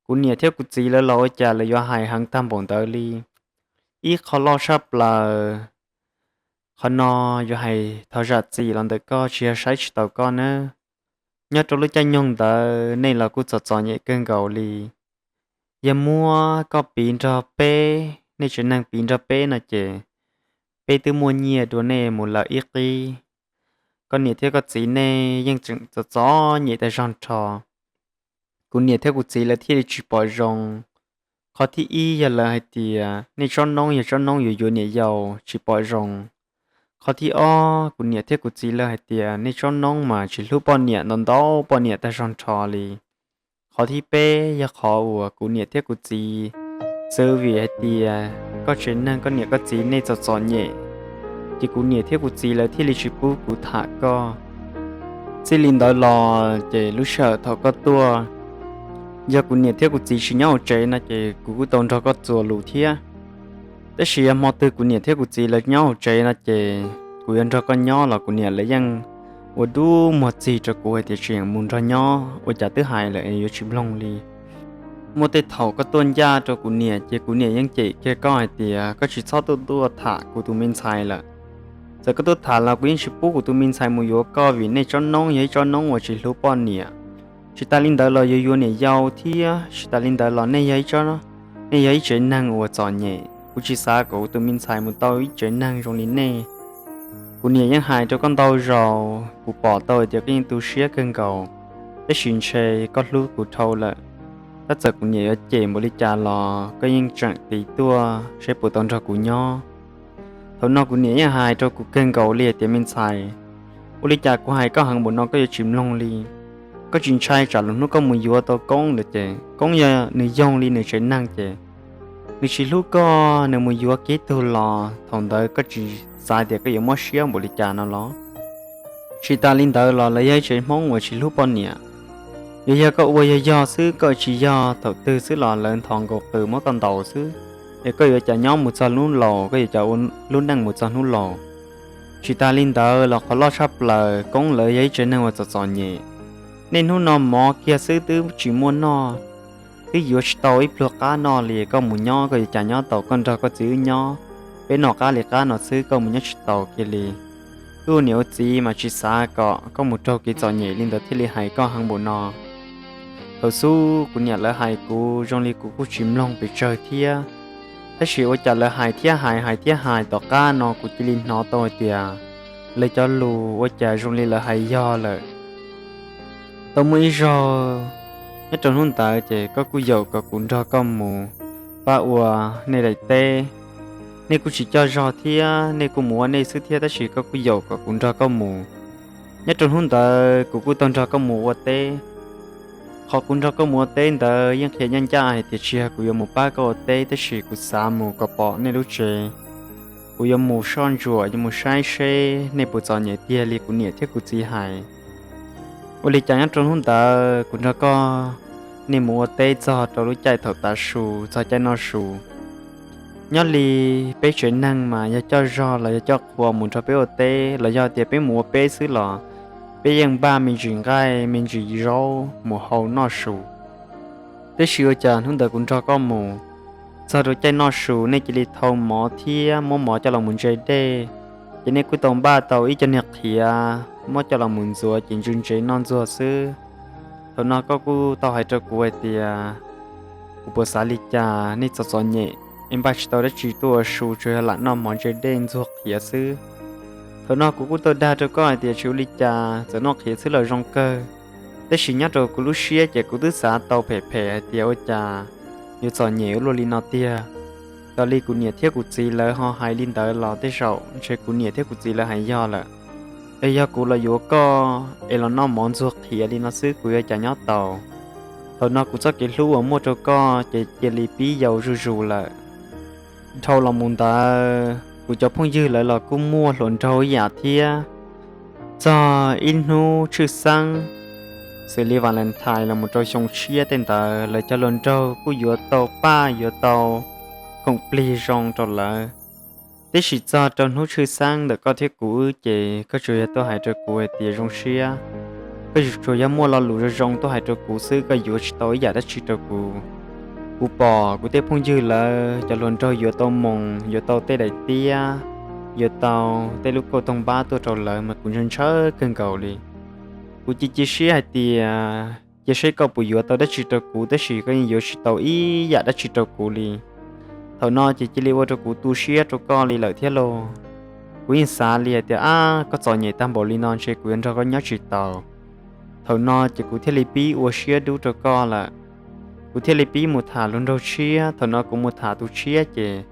Kuv niam thiab kuv txiv lawv los ua cas lawv yuav hais heev tag npaum ntawd li. Ib qho loj tshaj plaws, qhov no yuav hais thov zam txim los ntawm koj, tsis yog saib tsis taus koj nawb. Nyob rau lub caij nyoog ntawd nej los kuj txom txom nyem kawg nkaus li. Yog muab koj piv nrog peb, nej tsev neeg piv nrog peb no ces peb twb muaj nyiaj dua nej mus lawm ib qib. Koj niam thiab koj txiv nej yeej tseem txom txom nyem tag zog nrho. Kuv niam thiab kuv txiv lawv thiaj li tsis pom zoo. Qhov thib ib yog lawv hais tias nej tsob noob yog tsob noob yuav yuav niam yau, tsis pom zoo. Qhov thib ob, kuv niam thiab kuv txiv lawv hais tias nej tsob noob mas tsis hlub poj niam, ntau ntau poj niam tag zog nrho li. Qhov thib peb yog qhov uas kuv niam thiab kuv txiv txwv vim hais tias koj tsev neeg koj niam koj txiv nej txom txom nyem, ces kuv niam thiab kuv txiv lawv thiaj li tsis pub kuv tham koj. Txij li ntawd los ces lub sij hawm thaum koj tuaj, yog kuv niam thiab kuv txiv tsis nyob hauv tsev no ces kuv kuj tau nrog koj txuas lus thiab. Tab sis yog hmo twg kuv niam thiab kuv txiv lawv nyob hauv tsev no ces kuv yuav nrog koj nyob los kuv niam lawv yeej ua dub muag txig rau kuv hais tias tseem mus nrog nyob, ua cas twb hais lawm yuav tsis mloog li. Muaj tej thaum koj tuaj ncaj rau kuv niam ces kuv niam yeej cem kiag koj hais tias koj tsis txhob tuaj tuaj tham kuv tus me ntxhais lawm. Txawm koj tuaj tham los kuv yeej tsis pub kuv tus me ntxhais mus yuav koj vim nej tsob noob yog ib tsob noob uas tsis hlub poj niam. Tsis tas li ntawd los yuav yuav niam yau thiab, tsis tas li ntawd los nej yog ib tsob, nej yog ib tsev neeg uas txom nyem, kuv tsis xav kom kuv tus me ntxhais mus tau ib tsev neeg zoo li nej. Kuv niam yeej hais rau koj ntau zaus, kuv pom tau hais tias koj yeej tu siab kawg nkaus, tab sis ntshe koj hlub kuv dhau lawm. Tab txawm kuv niam yuav cem npaum li cas los koj yeej tseem tiv tuaj saib puas tau nrog kuv nyob. Thaum no kuv niam yeej hais rau kuv kawg nkaus li hais tias me ntxhais, ua li cas kuv hais koj heev npaum no koj yuav tsis mloog li. Koj tsis ntshai tsam lwm hnub koj mus yuav tau Koob lawm ces Koob yog nws yoog li nws tsev neeg ces nws tsis hlub koj, nws mus yuav kiag tug los thaum ntawd koj tsis xav tias koj yuav mob siab npaum li cas no los? Tsis tas li ntawd los lawv yog ib tsev Hmoob uas tsis hlub poj niam. Yuav yog koj ua yog yog xwb, koj tsis yog thaum twg xwb los lawv nthos nkaus qws muab koj ntaus xwb. Es koj yuav cas nyob mus txog hnub laus, koj yuav cas ua lub neej mus txog hnub laus? Tsis tas li ntawd los qhov loj tshaj plaws, Koob lawv yog ib tsev neeg uas txom txom nyem. Nej hnub no mov kiag xwb twb tsis muaj noj, twb yuav tsis tau ib pluag qab noj li. Koj mus nyob koj yuav cas nyob tau, koj nrog koj txiv wb nyob, peb noj qab li qab no xwb, koj mus nyob tsis tau kiag li. Wb ua niam ua txiv mas tsis xav kom koj mus raug kev txom nyem li ntawd thiaj li hais koj heev npaum no. Thaum xub kuv niam lawv hais kuv zoo li kuv kuj tsis mloog pes tsawg thiab, tab sis ua cas lawv hais thiab hais, hais thiab hais, tom qab no kuv cia li hnov tau hais tias lawv cov lus ua cas zoo li lawv hais yog lawm. Tau muaj ib zaug nyob rau hnub ntawd ces koj kuj yaum kom kuv nrog koj mus pab ua nej daim teb. Nej kuj tsis coj zog thiab, nej kuj mus ua nej xwb thiab, tab sis koj kuj yaum kom kuv nrog koj mus. Nyob rau hnub ntawd kuv kuj tau nrog koj mus ua teb. Qhov kuv nrog koj mus ua teb ntawd yeej qhia ncaj ncaj hais tias tsis yog kuv yuav mus pab koj ua teb, tab sis kuv xav mus kom pom nej lub tsev. Kuv yuav mus soj ntsuam, yuav mus saib seb nej puas txom nyem tiag li kuv niam thiab kuv txiv hais. Ua li cas nyob rau hnub ntawd kuv nrog koj, nej mus ua teb txog rau lub caij thaum tav su, txog caij noj su. Nyob li peb tsev neeg mas yog coj zog los yog coj qhua mus nrog peb ua teb los yog tias peb mus ua peb xwb los peb yeej npaj me ntsis nqaij me ntsis zaub mus hau noj su. Tab sis ua cas hnub ntawd kuv nrog koj mus, txog rau caij noj su nej cia li thau mov thiab muab mov coj los mus ntse dej, ces nej kuj tau npaj tau ib co niag qhiav muab coj los mus ntxuav ces ntse ntse noj ntxuag xwb. Thaum no koj kuj tau hais rau kuv hais tias, kuv puas xav li cas, nej txom txom nyem es npaj tsis tau dab tsi tuaj ua su, tsuas yog lam noj mov ntse dej ntxuag qhiav xwb. Thaum no kuv kuj tau dag rau koj hais tias tsis ua li cas, txawm noj qhiav xwb los zoo kawg. Tab sis nyob rau kuv lub siab ces kuv twb xav tau phem phem hais tias ua cas yuav txom nyem ua luaj li no tiag. Raws li kuv niam thiab kuv txiv lawv ho hais li ntawd los tej zaum ntshe kuv niam thiab kuv txiv lawv hais yog lawm. Es yog kuv los yuav koj es los noj mov ntxuag qhiav li no xwb kuv yuav cas nyob tau. Thaum no kuv txoj kev hlub uas muaj rau koj ces cia li pib yau zuj zus lawm. Dhau los mus ntawd kuv cov phooj ywg lawv los kuj muaj hluas nraug ib yam thiab. Txog ib hnub tshwj xeeb xws li Valentine los mus rau xyoo tshiab tej ntawd lawv cov hluas nraug kuj yuav tau paj yuav tau khoom plig zoo rau lawv. Tab sis txog rau hnub tshwj xeeb ntawm koj thiab kuv wb ces koj tsuas yog tuaj hais rau kuv hais tias zoo siab. Koj tsuas yog muaj lo lus zoo zoo tuaj hais rau kuv xwb, koj yuav tsis tau ib yam dab tsi rau kuv. Kuv pom kuv tej phooj ywg lawv cov hluas nraug yuav tau moos, yuav tau tej daim tiab, yuav tau tej lub kauj toog npab tuaj rau lawv mas kuv ntshaw ntshaw kawg nkaus li. Kuv cia cia siab hais tias cia seb koj puas yuav tau dab tsi rau kuv, tab sis koj yeej yuav tsis tau ib yam dab tsi rau kuv li. Thaum no ces cia li ua rau kuv tu siab rau koj li lawm thiab lauj. Kuv yeej xav li hais tias, ab, koj txom nyem tag npaum li no ntshe kuv yuav nrog koj nyob tsis taus. Thaum no ces kuv thiaj li pib ua siab dub rau koj lawm. Kuv thiaj li pib mus tham hluas nraug tshiab. Thaum no kuv mus tham tus tshiab ces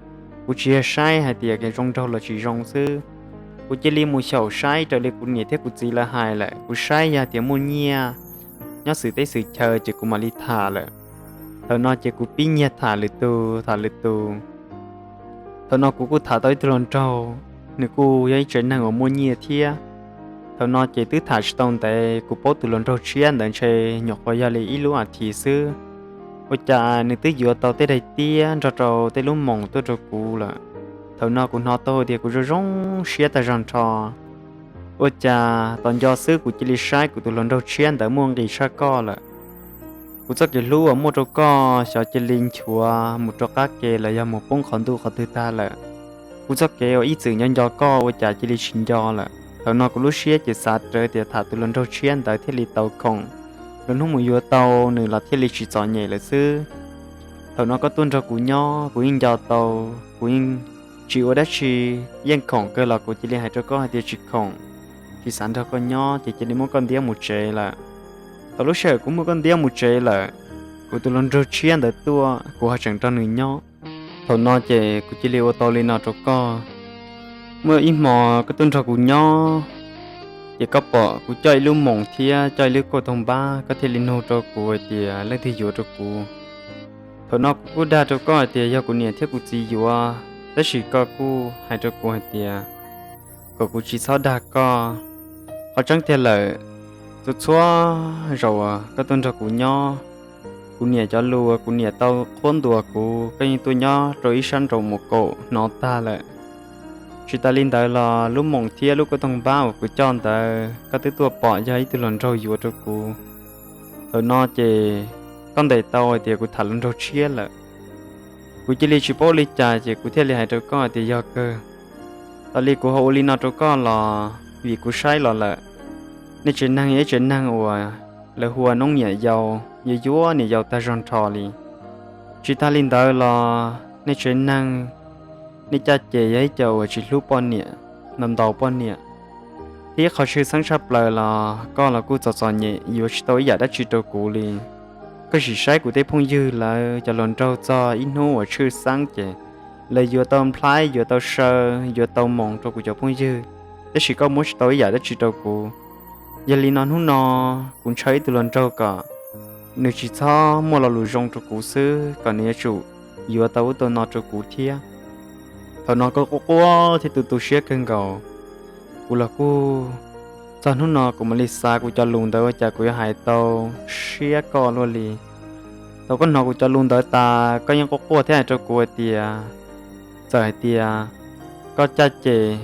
kuv tsis yog saib hais tias zoo nraug los tsis zoo xwb, kuv cia li mus xyaum saib raws li kuv niam thiab kuv txiv lawv hais lawm. Kuv saib yog tias muaj nyiaj nyob xwm teb xwm chaw ces kuv mam li tham lawm. Thaum no ces kuv pib nyiag tham lwm tus, tham lwm tus. Thaum no kuv kuj tham tau ib tug hluas nraug, nws kuj yog ib tsev neeg uas muaj nyiaj thiab. Thaum no ces twb tham tsis tau ntev, kuv paub tus hluas nraug tshiab ntawd ntshe nyuam qhuav yog li ib lub as thiv xwb. Ua cas nws twb yuav tau tej daim tiab nrog rau tej lub moos tuaj rau kuv lawm. Thaum no kuv hnov tau tias kuv zoo zoo siab tag zog nrho. Ua cas tos nco xwb kuv cia li saib kuv tus hluas nraug tshiab ntawd muaj nqis tshaj koj lawm. Kuv txoj kev hlub uas muaj rau koj xyov cia li nchuav mus rau qab ke los yog mus poob qhov ntuj qhov twg tag lawm. Kuv txoj kev uas ib txwm nco nco koj ua cas cia li tsis nco lawm. Thaum no kuv lub siab ces xav rawv tias tham tus hluas nraug tshiab ntawd thiaj li tau khoom, lwm hnub mus yuav tau nws los thiaj li tsis txom nyem lawm xwb. Thaum no koj tuaj nrog kuv nyob kuv yeej nco tau, kuv yeej tsis ua dab tsi, yeej khoom kawg los kuv cia li hais rau koj hais tias tsis khoom, tsis xav nrog koj nyob ces cia li muab koj ntiab mus tsev lawm. Thaum lub sij hawm kuv muab koj ntiab mus tsev lawm, kuv tus hluas nraug tshiab ntawd tuaj kuv ho tseem nrog nws nyob. Thaum no ces kuv cia li ua tau li no rau koj. Muaj ib hmo koj tuaj nrog kuv nyob, ces koj pom kuv coj ib lub moos thiab coj ib lub kauj toog npab, koj thiaj li nug rau kuv hais tias leej twg yuav rau kuv. Thaum no kuv kuj dag rau koj hais tias yog kuv niam thiab kuv txiv yuav, tab sis koj kuj hais rau kuv hais tias kom kuv tsis txhob dag koj. Qhov tseeb tiag lawm, txhua txhua zaus uas koj tuaj nrog kuv nyob, kuv niam cov lus uas kuv niam tau qhuab ntuas kuv koj yeej tuaj nyob rau ib sab nraum mus kaum hnov tag lawm. Tsis tas li ntawd los lub moos thiab lub kauj toog npab uas kuv coj ntawd koj twb tuaj pom yog ib tug hluas nraug yuav rau kuv. Thaum no ces koj ntes tau hais tias kuv tham hluas nraug tshiab lawm. Kuv cia li tsis paub li cas ces kuv thiaj li hais rau koj hais tias yog kawg. Tos li kuv ho ua li no rau koj los vim kuv saib los lawm, nej tsev neeg yog ib tsev neeg uas lawv hu ua noob niam yau, yuav yuav niam yau tag zog nrho li. Tsis tas li ntawd los nej tsev neeg, nej caj ces yog ib co uas tsis hlub poj niam, ntaus ntaus poj niam. Thiab qhov tshwj xeeb tshaj plaws los koj los kuj txom txom nyem yuav tsis tau ib yam dab tsi rau kuv li. Koj sim saib kuv tej phooj ywg lawv cov hluas nraug txog ib hnub uas tshwj xeeb ces lawv yuav tau nplhaib, yuav tau saw, yuav tau moos rau kuv cov phooj ywg, tab sis koj muab tsis tau ib yam dab tsi rau kuv. Yog li no hnub no kuv ntshaw ib tug hluas nraug kom nws tsis txhob muaj lo lus zoo rau kuv xwb, kom nws yuav tsum yuav tau ub tau no rau kuv thiab. Thaum no koj quaj quaj thiab tu tu siab kawg nkaus. Kuv los kuj, txog hnub no kuv mam li xav kuv cov lus ntawd ua cas kuv yuav hais tau siab koj luaj li. Thaum koj hnov kuv cov lus ntawd tas koj yeej quaj quaj thiab hais rau kuv hais tias, txawm hais tias koj caj ces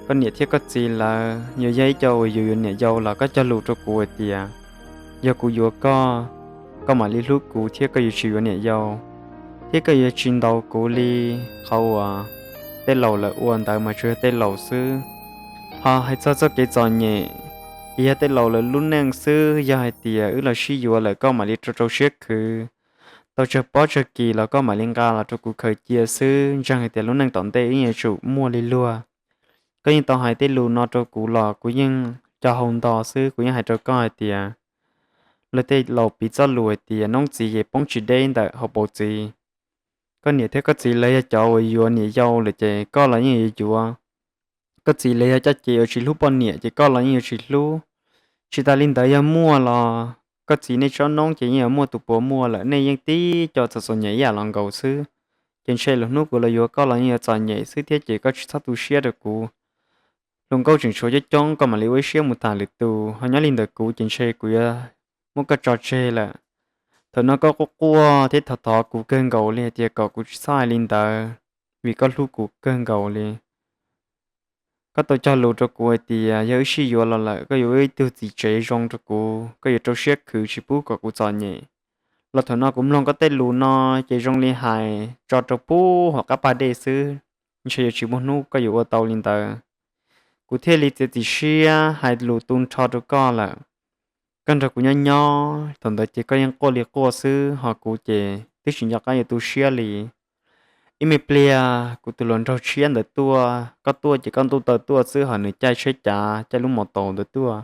koj niam thiab koj txiv lawv yuav yog ib co uas yuav yuav niam yau los koj cog lus rau kuv hais tias yog kuv yuav koj, koj mam li hlub kuv thiab koj yuav tsis yuav niam yau, thiab koj yuav tsis ntaus kuv li qhov uas tej laus lawv ua ntawd mas tsuas yog tej laus xwb. Ho hais txog txoj kev txom nyem, ces yog tej laus lawv lub neej xwb, yog hais tias wb los sib yuav lawm koj mam li rau rau siab khwv, tau tsawg pob tsawg kis los koj mam li nqa los rau kuv khaws cia xwb, ntseeg hais tias lub neej tom ntej wb yuav tsum muaj li luag. Koj yeej tau hais tej lus no rau kuv los kuv yeej co hau nto xwb, kuv yeej hais rau koj hais tias lawv tej laus piv txoj lus hais tias noob txiv ces poob tsis deb ntawm hauv paus txiv. Koj niam thiab koj txiv lawv yog cov uas yuav niam yau lawm ces koj los yeej yuav yuav. Koj txiv lawv yog caj ces uas tsis hlub poj niam ces koj los yeej yuav tsis hlub. Tsis tas li ntawd yog muaj los koj txiv nej tsob noob ces yeej yuav muaj tus puas muaj lawm, nej yeej tib co txom txom nyem ib yam los nkaus xwb. Ces ntshe lwm hnub kuv los yuav koj los yeej yuav txom nyem xwb thiab ces koj tsis txhob tu siab rau kuv. Hluas nkauj tseem tshuav coob coob koj mam li ua ib siab mus tham lwm tus, ho nyob li ntawm kuv ces ntshe kuv yuav muab koj tso tseg lawm. Thaum no koj quaj quaj thiab thov thov kuv kawg nkaus li hais tias kom kuv tsis txhob hais li ntawd, vim koj hlub kuv kawg nkaus li. Koj tau cog lus rau kuv hais tias yog wb sib yuav los lawm koj yuav ua ib tug txiv tsev zoo rau kuv, koj yuav rau siab khwv tsis pub kom kuv txom nyem. Los thaum no kuv mloog koj tej lus no ces zoo li hais tso rau pub hauv qab paj dej xwb, ntshe yuav tsis muaj hnub koj yuav ua tau li ntawd. Kuv thiaj li txiav txim siab hais lus tu nrho rau koj lawm. Koj nrog kuv nyob nyob thaum ntawd ces koj yeej quaj li quaj xwb, ho kuv ces twb tsis nco qab yuav tu siab li. Ib me pliag kuv tus hluas nraug tshiab ntawd tuaj, koj tuaj ces koj ntuj taw tuaj xwb, ho nws caij tsheb cav caij lub mos taus ntawd tuaj.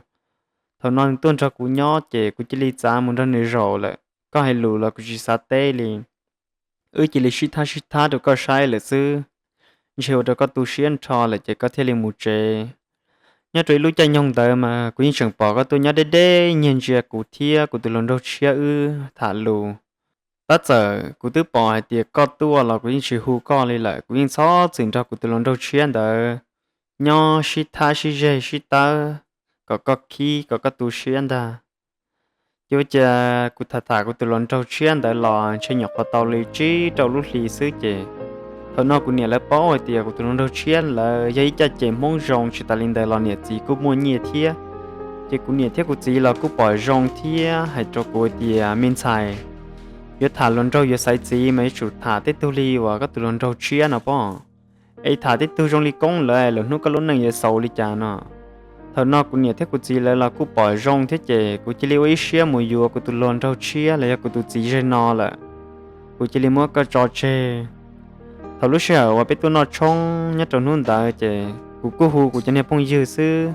Thaum no nws tuaj nrog kuv nyob ces kuv cia li txav mus nrog nws zaum lawm, koj hais lus los kuv tsis xav teb li. Wb cia li sib thab sib thab rau koj saib lawm xwb, ntshe ua rau koj tu siab nrho lawm ces koj thiaj li mus tsev. Nyob rau ib lub caij nyoog ntawd mas kuv yeej tseem pom koj tuaj nyob deb deb nyiag ntsia kuv thiab kuv tus hluas nraug tshiab wb tham lus. Tab txawm kuv twb pom hais tias koj tuaj los kuv yeej tsis hu koj li lawm, kuv yeej txhob txwm nrog kuv tus hluas nraug tshiab ntawd nyob sib thab sib zeg sib tawb kom koj khib kom koj tu siab ntag. Ces ua cas kuv tham tham kuv tus hluas nraug tshiab ntawd los ntshe nyuam qhuav tau li tsib rau lub hli xwb ces thaum no kuv niam lawv paub hais tias kuv tus hluas nraug tshiab lawv yog ib caj ces Hmoob zoo, tsis tas li ntawd los niam txiv kuj muaj nyiaj thiab. Ces kuv niam thiab kuv txiv los kuj pom zoo thiab hais rau kuv hais tias me ntxhais, yuav tham hluas nraug yuav xaiv txiv mas yuav tsum tham tej tug li uas koj tus hluas nraug tshiab no pob. Es tham tej tug zoo li koob lawv, lwm hnub koj lub neej yuav xaus li cas no. Thaum no kuv niam thiab kuv txiv lawv los kuj pom zoo thiab ces kuv cia li ua ib siab mus yuav kuv tus hluas nraug tshiab los yog kuv tus txiv zeg no lawm. Kuv cia li muab koj tso tseg. Thaum lub sij hawm uas peb tuaj noj tshoob nyob rau hnub ntawd ces kuv kuj hu kuv cov niag phooj ywg xwb.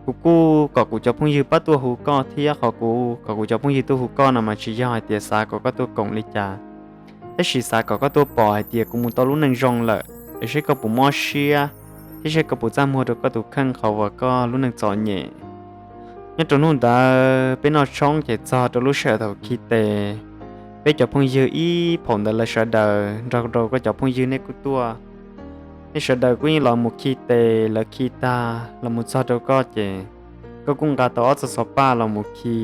Kuv kuj kom kuv cov phooj ywg pab tuaj hu koj thiab, qhov kuv kom kuv cov phooj ywg tuaj hu koj no mas tsis yog hais tias xav kom koj tuaj koom li cas, tab sis xav kom koj tuaj pom hais tias kuv mus tau lub neej zoo lawm es seb koj puas mob siab thiab seb koj puas txaj muag rau koj tus kheej qhov uas koj lub neej txom nyem. Nyob rau hnub ntawd peb noj tshoob ces txog rau lub sij hawm thaum khi tes, peb cov phooj ywg ib phaum ntawd lawv sawv daws nrog rau koj cov phooj ywg nej kuj tuaj. Nej sawv daws kuj yeej los mus khi tes, lawv khi tag los mus txog rau koj ces koj kuj nqa tau ob txoj xov paj los mus khi.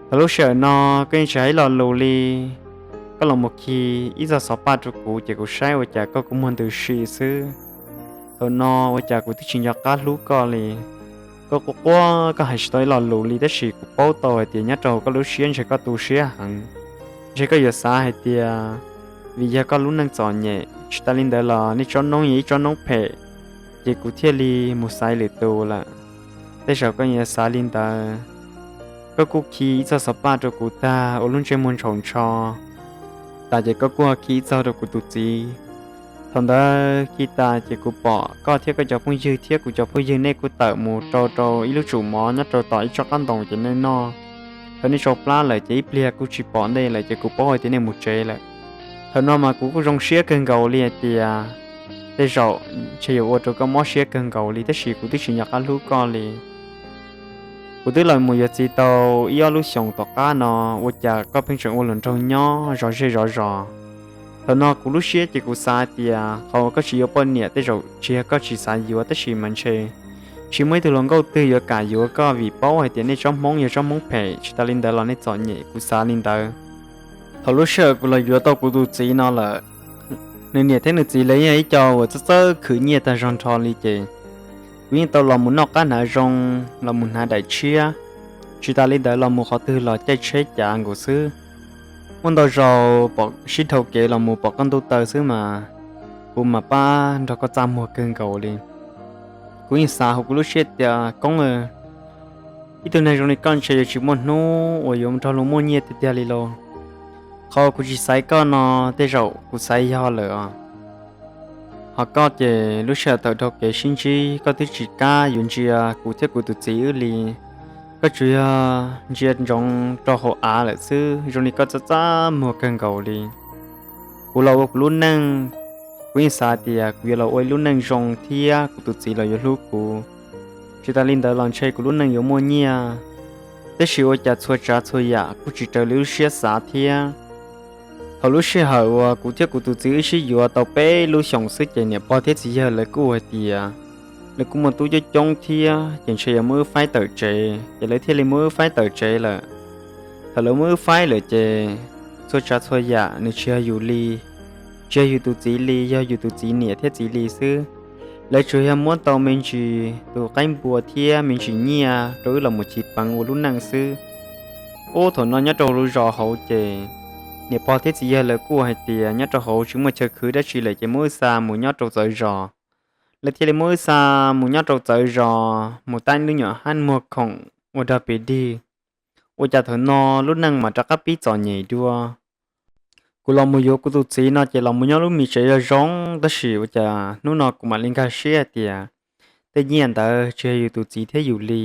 Thaum lub sij hawm no koj yeej tsis hais ib lo lus li. Koj los mus khi ib txoj xov paj rau kuv ces kuv saib ua cas koj kuj muag ntws si xwb. Thaum no ua cas kuv twb tsis nco qab hlub koj li. Koj quaj quaj koj hais tsis tau ib lo lus li, tab sis kuv paub tau hais tias nyob rau hauv koj lub siab ntshe koj tu siab heev. Ntshe koj yuav xav hais tias vim yog koj lub neej txom nyem, tsis tas li ntawd los nej tsob noob yog ib tsob noob phem, ces kuv thiaj li mus xaiv lwm tus lawm. Tej zaum koj yuav xav li ntawd. Koj kuj khi ib txoj xov paj rau kuv tag ua lub ntsej muag ntshaum ntsho tas ces koj kuj khi ib txoj rau kuv tus txiv. Thaum ntawd kiag tas ces kuv pom koj thiab koj cov phooj ywg thiab kuv cov phooj ywg nej kuj tawm mus rau rau ib lub tsum mov nyob rau tom ib tsob qab ntoo ces nej noj. Thaum nej tsau plab lawm ces ib pliag kuj tsis pom nej lawm ces kuv paub hais tias nej mus tsev lawm. Thaum no mas kuv kuj zoo siab kawg nkaus li hais tias tej zaum ntshe yuav ua rau koj mob siab kawg nkaus li tab sis kuv twb tsis nco qab hlub koj li. Kuv twb los mus yuav txiv tau ib ob lub xyoos tom qab no, ua cas koj pheej tseem ua luag nraug nyob zov zej zov zos? Thaum no kuv lub siab ces kuv xav tias qhov uas koj tsis yuav poj niam tej zaum tsis yog koj tsis xav yuav tab sis mas ntshe tsis muaj ib tug hluas nkauj twg yuav kam yuav koj vim paub hais tias nej tsob Hmoob yog tsob Hmoob phem, tsis tas li ntawd los nej txom nyem, kuv xav li ntawd. Thaum lub sij hawm kuv los yuav tau kuv tus txiv no lawm, nws niam thiab nws txiv lawv yog ib co uas txawj txawj khwv nyiaj tag zog nrho li ces kuv yeej tau los mus noj qab hnav zoo, los mus hnav daim tshiab, tsis tas li ntawd los mus qhov twg los caij tsheb cav nkaus xwb. Muaj ntau zaus pom sib dhau kev los mus pom qab ntuj taw xwb mas kuv mam pab nrog koj txaj muag kawg nkaus li. Kuv yeej xav hauv kuv lub siab tias koob, ib tug neeg zoo li koj ntshe yuav tsis muaj hnub uas yuav nrog luag muaj nyiaj tiag tiag li lauj. Qhov kuv tsis xaiv koj no tej zaum kuv xaiv yog lawm os. Ho koj ces lub sij hawm thaum dhau kev sib ntsib koj twb tsis kam yuav ntsia kuv thiab kuv tus txiv wb li. Koj tsuas yog ntsia ntsoov rau hauv av lawm xwb, zoo li koj txaj txaj muag kawg nkaus li. Kuv los ua kuv lub neej, kuv yeej xav tias kuv yuav los ua ib lub neej zoo thiab kuv tus txiv los yuav hlub kuv. Tsis tas li ntawd los ntshe kuv lub neej yuav muaj nyiaj, tab sis ua cas txhua tsav txhua yam kuj tsis raws li lub siab xav thiab. Thaum lub sij hawm uas kuv thiab kuv tus txiv wb sib yuav tau peb lub xyoos xwb ces niam pog thiab txiv yawg lawv kuj hais tias lawv kuj muaj tub coob coob thiab ces ntshe yuav muab wb faib tawm tsev, ces lawv thiaj li muab wb faib tawm tsev lawm. Thaum lawv muab wb faib lawm ces txhua tsav txhua yam nws tsis yog yus li, tsis yog yus tus txiv li, yog yus tus txiv niam thiab txiv li xwb. Lawv tsuas yog muab tau me ntsis tus qaib npua thiab me ntsis nyiaj rau wb los mus chiv peev ua lub neej xwb. Ub, thaum no nyob rau lub zos hauv ces niam pog thiab txiv yawg lawv kuj hais tias nyob rau hauv tsis muaj chaw khwv dab tsi lawm ces muab wb xa mus nyob rau txawv zos. Lawv thiaj li muab wb xa mus nyob rau txawv zos, mus tab lub nyuam hab muag khoom ua dog pes dig. Ua cas thaum no lub neej mas rov qab pib txom nyem dua. Kuv los mus yuav kuv tus txiv no ces los mus nyob lub me tsev zoo zoo, tab sis ua cas hnub no kuv mam li nkag siab tias tej nyiaj ntawd tsis yog yus tus txiv thiab yus li.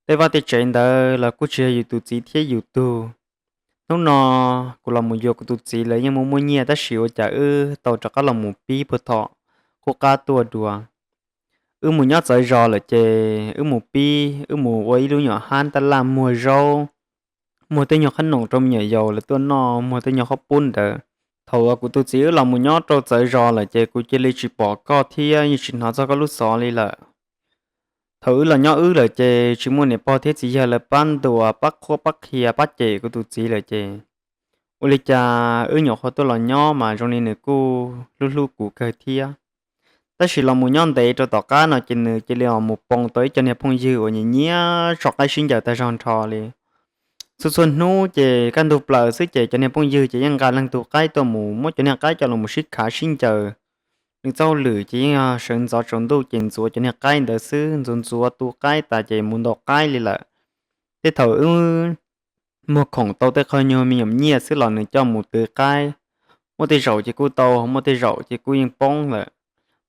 Tej vaj tej tsev ntawd los kuj tsis yog yus tus txiv thiab yus tug. Hnub no kuv los mus yuav kuv tus txiv lawv yeej muaj muaj nyiaj tab sis ua cas wb tau rov qab los mus pib puag thaum qub qab tuaj dua. Wb mus nyob txawv zos lawm ces wb mus pib, wb mus ua ib lub nyuam hab tab laj muag zaub, muag tej nyuag qhob noom rau me nyuam yaus lawv tuaj noj, muag tej nyuag qhob pub ntawd. Thaum uas kuv tus txiv wb los mus nyob rau txawv zos lawm ces kuv cia li tsis pom koj thiab yeej tsis hnov txog koj lub xov li lawm. Thaum wb los nyob wb lawm ces tsis muaj niam pog thiab txiv yawg lawv pab ntuas pab qhuab pab qhia pab cem kuv tus txiv lawm ces ua li cas wb nyuam qhuav tuaj los nyob mas zoo li nws kuj hlub hlub kuv kawg thiab. Tab sis los mus nyob ntev rau tom qab no ces nws cia li mus poob tau ib co niag phooj ywg uas nyiam nyiam tso qaib sib ncaws tag zog nrho li. Txhua txhua hnub ces kaj ntug plaws xwb ces cov niag phooj ywg ces yeej nqa leej tug qaib tuaj mus, muab cov niag qaib coj los sib khav sib ncaws. Nws txoj hauj lwm ces yeej yog sawv ntxov tsaus ntuj ces ntxuav cov niag qaib ntawd xwb, ntxuav ntxuav tu qaib tas ces mus ntaus qaib li lawm. Tej thaum wb muag khoom tau tej qho nyuag me nyuam nyiaj xwb los nws coj mus twv qaib. Muaj tej zaum ces kuj tau, muaj tej zaum ces kuj yeej poob lawm.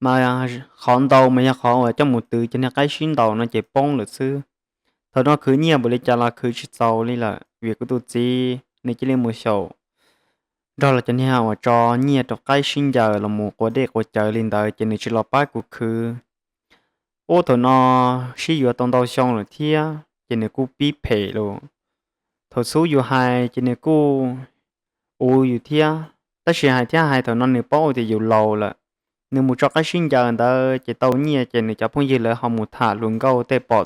Mas qhov ntau mas yog qhov uas coj mus twv cov niag qaib sib ntaus no ces poob lawm xwb. Thaum no khwv nyiaj npaum li cas los khwv tsis txaus li lawm vim kuv tus txiv nws cia li mus xyaum nrog los cov niag uas tso nyiaj rau qaib sib ncaws los mus quas dej quas cawv li ntawd ces nws tsis los pab kuv khwv. Ub, thaum no sib yuav tau ntau xyoo lawm thiab ces nws kuj pib phem lawm. Thaum xub yus hais ces nws kuj uv yus thiab, tab sis hais thiab hais thaum no nws paub tias yus laus lawm. Nws mus tso qaib sib ncaws ntawd ces tau nyiaj ces nws cov phooj ywg lawv ho mus tham hluas nkauj, tej pom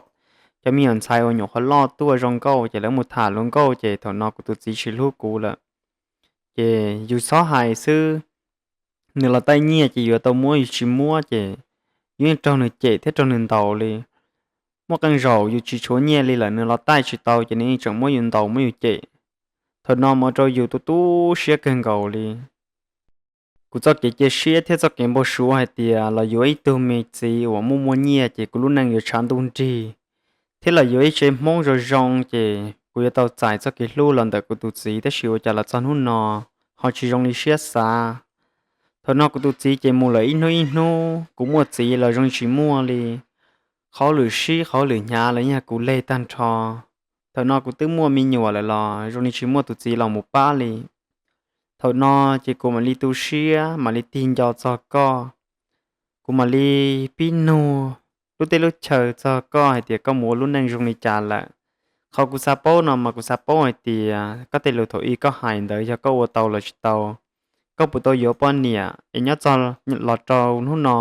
cov me nyuam ntxhais uas nyuam qhuav loj tuaj zoo nkauj ces lawv mus tham hluas nkauj ces thaum no kuv tus txiv tsis hlub kuv lawm. Ces yus txhob hais xwb, nws los taij nyiaj ces yus tau muab, yus tsis muab ces yus yeej raug nws cem thiab raug nws ntaus li. Muaj qee zaum yus tsis tshuav nyiaj li lawm nws los taij tsis tau ces nws yeej tseem muab yus ntaus muab yus cem. Thaum no mus rau yus tu tu siab kawg nkaus li. Kuv txoj kev cia siab thiab txoj kev npau suav hais tias los yuav ib tug me txiv uas muaj muaj nyiaj ces kuv lub neej yuav tshav ntuj nrig, thiab los yuav ib tsev Hmoob zoo zoo ces kuv yuav tau txais txoj kev hlub los ntawm kuv tus txiv, tab sis ua cas los txog hnub no ho tsis zoo li siab xav. Thaum no kuv tus txiv ces mus lawm ib hnub ib hnub, kuv muaj txiv los zoo tsis muaj li. Qhov lwm sib qhov lwm hnyav los yog kuv leg tag nrho. Thaum no kuv twb muaj me nyuam lawm los zoo li tsis muaj tus txiv los mus pab li. Thaum no ces kuv mam li tu siab mam li tig nco txog koj. Kuv mam li pib nug lub teb lub chaw txog koj hais tias koj mus ua lub neej zoo li cas lawm. Qhov kuv xav paub no mas kuv xav paub hais tias koj tej lus thaum ub koj hais ntawd yog koj ua tau los tsis tau, koj puas tau yuav poj niam es nyob txog los rau hnub no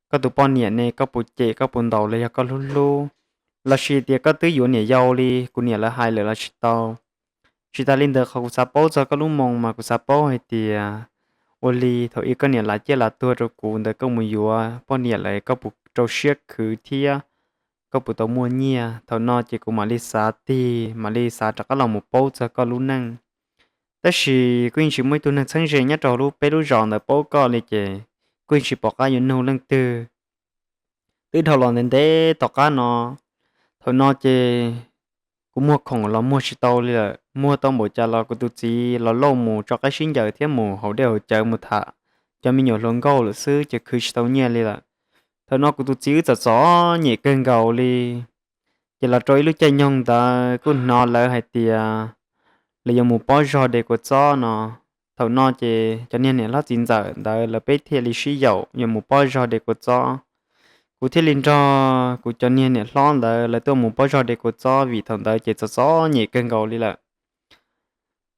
koj tus poj niam ne koj puas cem koj puas ntaus los yog koj hlub hlub, lossis tias koj twb yuav niam yau li kuv niam lawv hais lawm los tsis tau. Tsis tas li ntawd qhov kuv xav paub txog koj lub moo mas kuv xav paub hais tias ua li thaum ub koj niam lav ciaj lav tuag rau kuv ntawd koj mus yuav poj niam lawm koj puas rau siab khwv thiab koj puas tau muaj nyiaj. Thaum no ces kuv mam li xav tig mam li xav rov qab los mus paub txog koj lub neej. Tab sis kuj yeej tsis muaj ib tug neeg txheeb ze nyob rau lub peb lub zos ntawd paub koj li ces kuj yeej tsis pom qab yuav nug leej twg. Twb dhau los ntev ntev tom qab no, thaum no ces kuv muag khoom los muag tsis tau li lawm, muag tau npaum cas los kuv tus txiv los lauj mus tso qaib sib ncaws thiab mus haus dej haus cawv mus tham cov me nyuam hluas nkauj lawm xwb ces khwv tsis tau nyiaj li lawm. Thaum no kuv tus txiv wb txom txom nyem kawg nkaus li. Ces los rau ib lub caij nyoog ntawd kuj hnov lawv hais tias lawv yuav mus pob zog de kua txob no. Thaum no ces cov niag niam hlob txiv ntxawm ntawd lawv peb thiaj li sib yaum yuav mus pob zog de kua txob. Kuv thiaj li nrog kuv cov niag niam hlob ntawd lawv tuaj mus pob zog de kua txob vim thaum ntawd ces txom txom nyem kawg nkaus li lawm.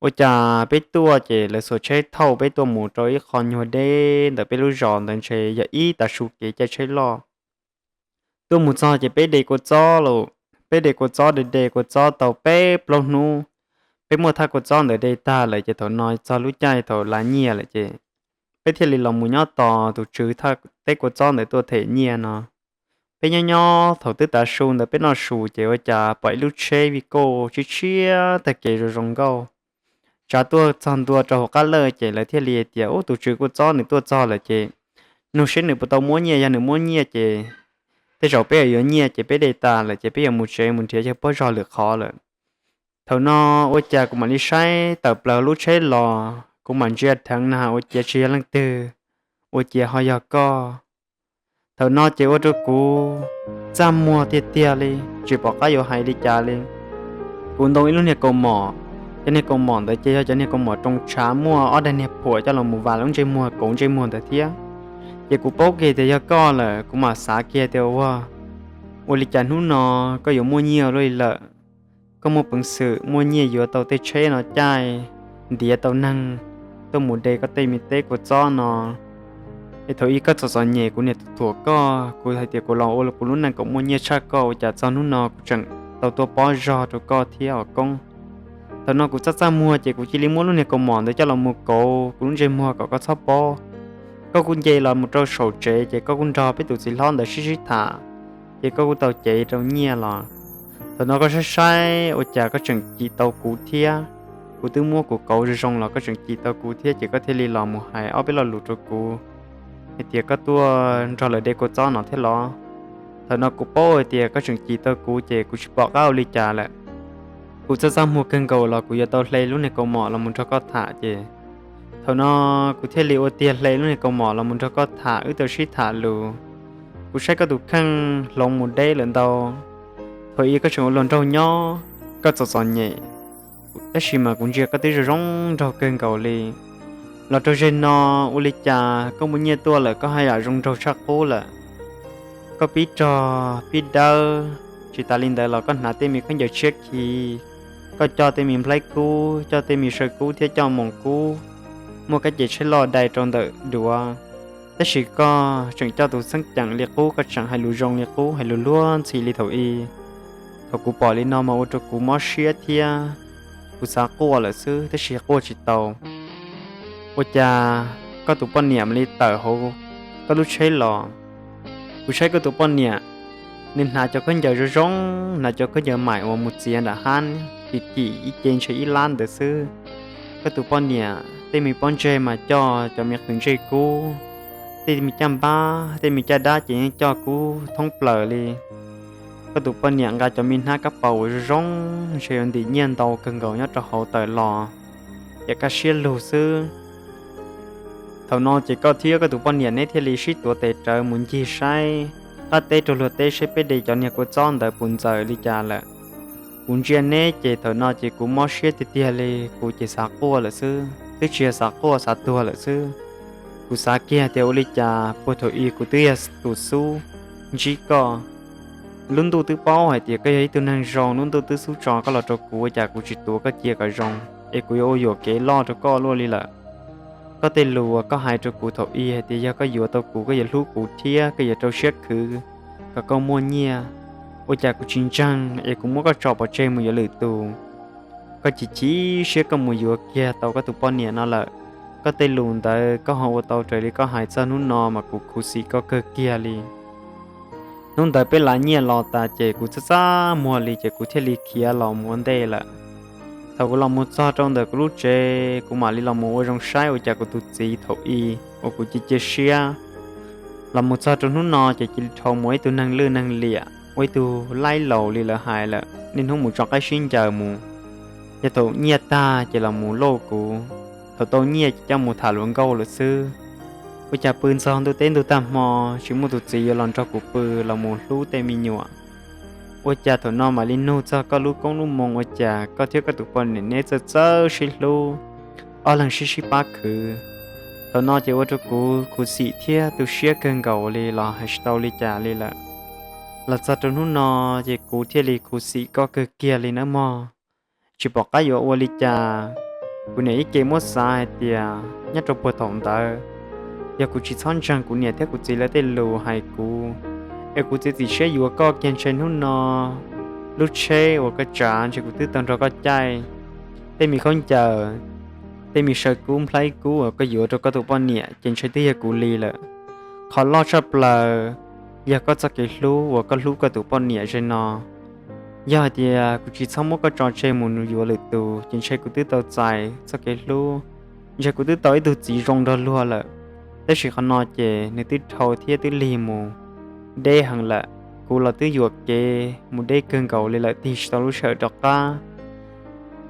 Ua cas peb tuaj ces lawv xuas tsheb thauj peb tuaj mus rau ib qho nyuag deb ntawm peb lub zos ntawd ntshe yog ib tav su kev caij tsheb loj. Tuaj mus txog ces peb de kua txob lawm, peb de kua txob de de kua txob tau peb plaub hnub, peb muab thaj kua txob ntawd de tag lawm ces thaum no txog lub caij thaum lav nyiaj lawm ces peb thiaj li los mus nyob tos tus tswv thaj teb kua txob ntawd tuaj them nyiaj no. Peb nyob nyob thaum twb tav su ntawd peb noj su ces ua cas pom ib lub tsheb vij kauj tshiab tshiab tag kev zoo zoo nkauj tsav tuaj txog ntua rau hauv qab lawj ces lawv thiaj li tias ub tus tswv kua txob nws tuaj txog lawm ces nug seb nws puas tau muab nyiaj, yog nws muab nyiaj ces tej zaum peb yuav nyiaj ces peb de tas lawm ces peb yuav mus tsev mus nrhiav yawg pob zog lwm qhov lawm. Thaum no ua cas kuv mam li saib tawm plaws lub tsheb los kuv mam ntsia dheev na ua ciav tsis yog leej twg, ua ciav ho yog koj. Thaum no ces ua rau kuv txaj muag tiag tiag li, tsis pom qab yuav hais li cas li. Kuv ntoo ib lub niag kaus mom, cov niag kaus mom ntawd ces yog cov niag kaus mom roos tshav muaj ob daig niag phuam coj los mus vas lub ntsej muag kauv ntsej muag ntawd thiab. Ces kuv paub kiag tias yog koj lawm kuv mam xav kiag tias ua, ua li cas hnub no koj yuav muaj nyiaj luaj li lawm. Koj muaj peev xwm muaj nyiaj yuav tau tej tsheb no caij, ntiav tau neeg tuaj mus de koj tej me teb kua txob no. Es thaum ub koj txom txom nyem kuv niam tus thuam koj, kuv hais tias kuv los ua kuv lub neej kom muaj nyiaj tshaj koj ua cas txog hnub no kuv tseem tau tuaj pob zog rau koj thiab os koob. Thaum no kuv txaj txaj muag ces kuv cia li muab lub niag kaus mom ntawd coj los mus kauv kuv lub ntsej muag kom koj txhob paub. Koj kuj nce los mus rau saum tsev ces koj kuj nrog peb tus txiv hlob ntawd sib sib tham, ces koj kuj tau cev rau nyiaj los. Thaum no koj saib saib ua cas koj tseem cim tau kuv thiab. Kuv twb muab kuv kauv zoo zoo los koj tseem cim tau kuv thiab ces koj thiaj li los mus hais ob peb lo lus rau kuv hais tias koj tuaj nrog lawv de kua txob no thiab los. Thaum no kuv paub hais tias koj tseem cim tau kuv ces kuv tsis pom qab ua li cas lawm. Kuv txaj txaj muag kawg nkaus los kuv yuav tau hle lub niag kaus mom los mus nrog koj tham ces thaum no kuv thiaj li ua tiag hle lub niag kaus mom los mus nrog koj tham wb tau sib tham lus. Kuv saib koj tus kheej hloov mus deb lawm ntau. Thaum ub koj tseem ua luag nraug nyob, koj txom txom nyem, tab sis mas kuv ntsia koj twb zoo zoo nraug kawg nkaus li. Los rau zeg no ua li cas koj muaj nyiaj tuaj lawm koj haj yam zoo nraug tshaj qub lawm. Koj pib rog pib dawb, tsis tas li ntawd los koj hnav tej me khaub ncaws tshiab khi, koj coj tej me nplaib kub, coj tej me saw kub thiab coj moos kub, muaj kab ces tsheb loj dai rau ntawm duav. Tab sis koj tseem coj tus xeeb ceem li qub, koj tseem hais lus zoo li qub, hais lus luag ntxhi li thaum ub. Thaum kuv pom li no mas ua rau kuv mob siab thiab kuv xav quaj lawm xwb tab sis quaj tsis tau. Ua cas koj tus poj niam mam li tawm hauv koj lub tsheb los? Kuv saib koj tus poj niam, nws hnav cov khaub ncaws zoo zoo, hnav cov khaub ncaws maim uas mus txiav nram hab, kim kim ib ce ntshe ib lab ntawd xwb. Koj tus poj niam tej me pob ntseg mas coj cov me qws ntsej kub, tej me caj npab tej me caj dab ces yeej coj kub thoob plaws li. Koj tus poj niam nqa cov me hnab kab paus uas zoo zoo, ntshe yuav ntim nyiaj ntau kawg nkaus nyob rau hauv tawm los, ces kaj siab lug xwb. Thaum no ces koj thiab koj tus poj niam neb thiaj li sib tuav tes rawv mus ncig saib qab teb rau luag teb saib peb de cov niag kua txob ntawd puas ntxaws li cas lawm. Kuv ntsia neb ces thaum no ces kuv mob siab tiag tiag li, kuv ces xav quaj lawm xwb, twb tsis yog xav quaj xav tuag lawm xwb. Kuv xav kiag tias ua li cas puag thaum ub kuv twb yog tus xub ntsib koj, lub ntuj twb paub hais tias koj yog ib tug neeg zoo, lub ntuj twb xub tso koj los rau kuv, ua cas kuv tsis tuav koj cia kom zoo, es kuv yuav ua yuam kev loj rau koj luaj li lawm. Koj tej lus uas koj hais rau kuv thaum ub hais tias yog koj yuav tau kuv, koj yuav hlub kuv thiab koj yuav rau siab khwv kom koj muaj nyiaj, ua cas kuv tsis ntseeg es kuv muab koj tso pov tseg mus yuav lwm tus. Koj chim chim siab koj mus yuav kiag tau koj tus poj niam no lawm. Koj tej lus ntawd koj ho ua tau raws li koj hais, txog hnub no mas kuv khuv xim koj kawg kiag li. Hnub ntawd peb lav nyiaj los tas ces kuv txaj txaj muag li ces kuv thiaj li khiav los mus ua ntej lawm. Thaum kuv los mus txog rau ntawm kuv lub tsev, kuv mam li los mus ua zoo saib ua cas kuv tus txiv thaum ub uas kuv cia cia siab los mus txog rau hnub no ces cia li dhau mus ua ib tug neeg lwj neeg liam, ua ib tug laib laus li lawv hais lawm, niaj hnub mus tso qaib sib ncaws mus. Yog thaum nyiaj tag ces los mus lauj kuv, thaum tau nyiaj ces coj mus tham hluas nkauj lawm xwb. Ua cas pw ntxog ntuj teb ntug tag hmo, tsis muaj tus txiv yuav los nrog kuv pw los mus hlub tej me nyuam. Ua cas thaum no mam li nug txog koj lub koob lub moo, ua cas koj thiab koj tus poj niam neb txawj txawj sib hlub, ob leeg sib sib pab khwv. Thaum no ces ua rau kuv khuv xim thiab tu siab kawg nkaus li los hais tsis tau li cas li lawm. Los txog rau hnub no ces kuv thiaj li khuv xim koj kawg kiag li nawb mog. Tsis pom qab yuav ua li cas. Kuv niam ib ce muab xav hais tias nyob rau puag thaum ntawd, yog kuv tsis txhob ntseeg kuv niam thiab kuv txiv lawv tej lus hais kuv, es kuv txiav txim siab yuav koj kiag ntshe hnub no lub tsheb uas koj tsav ntshe kuv twb tau nrog koj caij, tej me khaub ncaws, tej me saw kub nplhaib kub uas koj yuav rau koj tus poj niam ces ntshe twb yog kuv li lawm. Qhov loj tshaj plaws yog koj txoj kev hlub uas koj hlub koj tus poj niam ze no. Yog hais tias kuv tsis txhob muab koj tso tseg mus yuav lwm tus ces ntshe kuv twb tau txais txoj kev hlub, ntshe kuv twb tau ib tug txiv zoo nrog luag lawm. Tab sis qhov no ces nws twb dhau thiab twb lig mus deb heev lawm, kuv los twb yuam kev mus deb kawg nkaus li lawm, tig tsis tau lub sij hawm rov qab.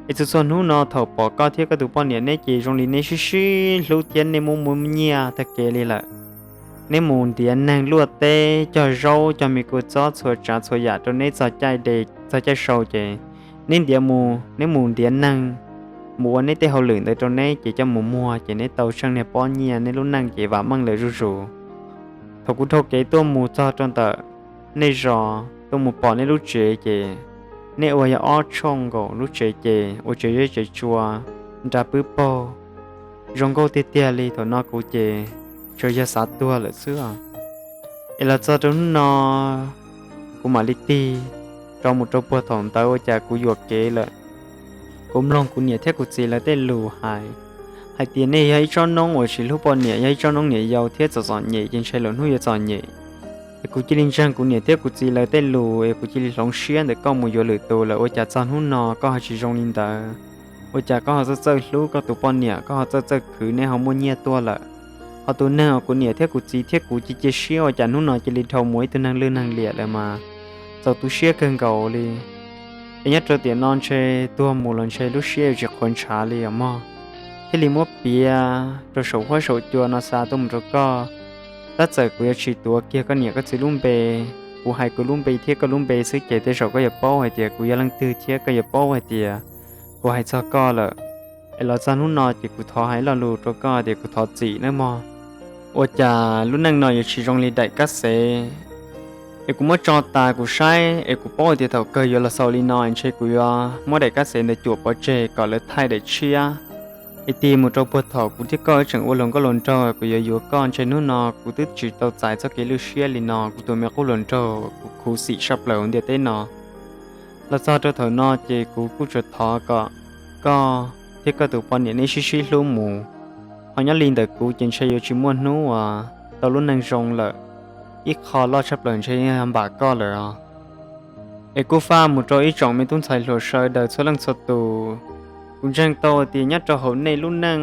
Es txhua txhua hnub no thaum pom koj thiab koj tus poj niam neb ces zoo li neb sib sib hlub thiab nej muaj muaj nyiaj tag kev li lawm. Neb mus ntiav neeg luaj teb cog zaub cog me kua txob txhua tsav txhua yam rau neb txog caij de, txog caij sau ces neb ntiav mus, neb mus ntiav neeg mus ua neb tej hauj lwm ntawd rau neb ces coj mus muag ces neb tau tsheej niag pob nyiaj, neb lub neej ces vam meej lawm zuj zus. Thaum kuv dhau kev tuaj mus txog rau ntawm nej zos tuaj mus pom nej lub tsev ces neb ua yog ob tshooj nkaus lub tsev ces ua tsev zeb tsev tsua, nra pwb paug, zoo nkauj tiag tiag li. Thaum no kuv ces tsuas yog xav tuag lawm xwb os. Es los txog rau hnub no kuv mam li tig rov mus rau puag thaum ntawd ua cas kuv yuam kev lawm. Kuv mloog kuv niam thiab kuv txiv lawv tej lus hais, hais tias nej yog ib tsob noob uas tsis hlub poj niam, yog ib tsob noob niam yau thiab txom txom nyem ces ntshe lwm hnub yuav txom nyem. Es kuv cia li ntseeg kuv niam thiab kuv txiv lawv tej lus es kuv cia li hloov siab ntawm koj mus yuav lwm tus lawm, ua cas txog hnub no koj ho tsis zoo li ntawd. Ua cas koj ho txawj txawj hlub koj tus poj niam, koj ho txawj txawj khwv, neb ho muaj nyiaj tuaj lawm. Ho tus neeg uas kuv niam thiab kuv txiv thiab kuv cia cia siab ua cas hnub no cia li dhau mus ib tug neeg lwj neeg liam lawm mas txaus tu siab kawg nkaus li. Es nyob rau tiam no ntshe tuag mus los ntshe lub siab yuav tsis qhuav ntshav li os mog. Thiaj li muab piav rau saum huab saum cua no xa tuaj mus rau koj. Tab txawm kuv yuav tsis tuav kiag koj niam koj txiv lub npe, kuv hais kuv lub npe thiab koj lub npe xwb ces tej zaum koj yuav paub hais tias kuv yog leej twg thiab koj yuav paub hais tias kuv hais txog koj lawm. Es los txog hnub no ces kuv thov hais lo lus rau koj tias kuv thov txim nawb mog. Ua cas lub neej no yuav tsis zoo li daim kab xev es kuv muab tso tas kuv saib es kuv paub hais tias thaum kawg yuav los xaus li no ntshe kuv yuav muab daim kab xev ntawd cuam pov tseg kom lawv thaij daim tshiab. Es tig mus rau puag thaum kuv thiab koj tseem ua luag nkauj luag nraug kuv yuav yuav koj ntshe hnub no kuv twb tsis tau txais txoj kev lwj siab li no, kuv tus me qub hluas nraug kuv khuv xim saj plaws hauv ntiaj teb no. Los txog rau thaum no ces kuv kuj tsuas thov kom koj thiab koj tus poj niam neb sib sib hlub mus. Ho nyob li ntawm kuv ces ntshe yuav tsis muaj hnub uas tau lub neej zoo lawm. Ib qho loj tshaj plaws ntshe yog npam koj lawm os. Es kuj faj mus rau ib tsoom me tub ntxhais hluas sawv daws txhua leej txhua tus, kuv ntseeg tau tias nyob rau hauv nej lub neej,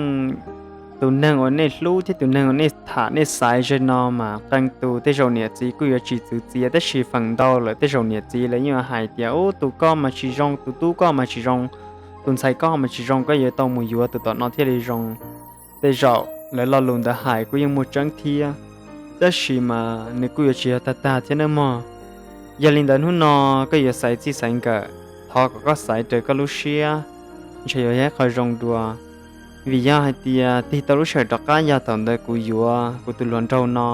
tus neeg uas nej hlub thiab tus neeg uas nej tham nej xaiv ze no mas qee tus tej zaum niam txiv kuj yuav tsis txwv txiav, tab sis feem ntau lawm tej zaum niam txiv lawv yeej hais tias ub tus koj mas tsis zoo, tus tub koj mas tsis zoo, tus ntxhais koj mas tsis zoo, koj yuav tau mus yuav tus tom no thiaj li zoo. Tej zaum lawv lo lus ntawd hais kuj yeej muaj tseeb thiab, tab sis mas nws kuj yuav tsis yog tag tag thiab nawb mog. Yog li ntawd hnub no koj yuav xaiv txij xaiv nkawm, thov kom koj xaiv raws koj lub siab, ntshe yuav yog ib qho zoo dua. Vim yog hais tias tig tau lub sij hawm rov qab yog thaum ntawd kuv yuav kuv tus hluas nraug no.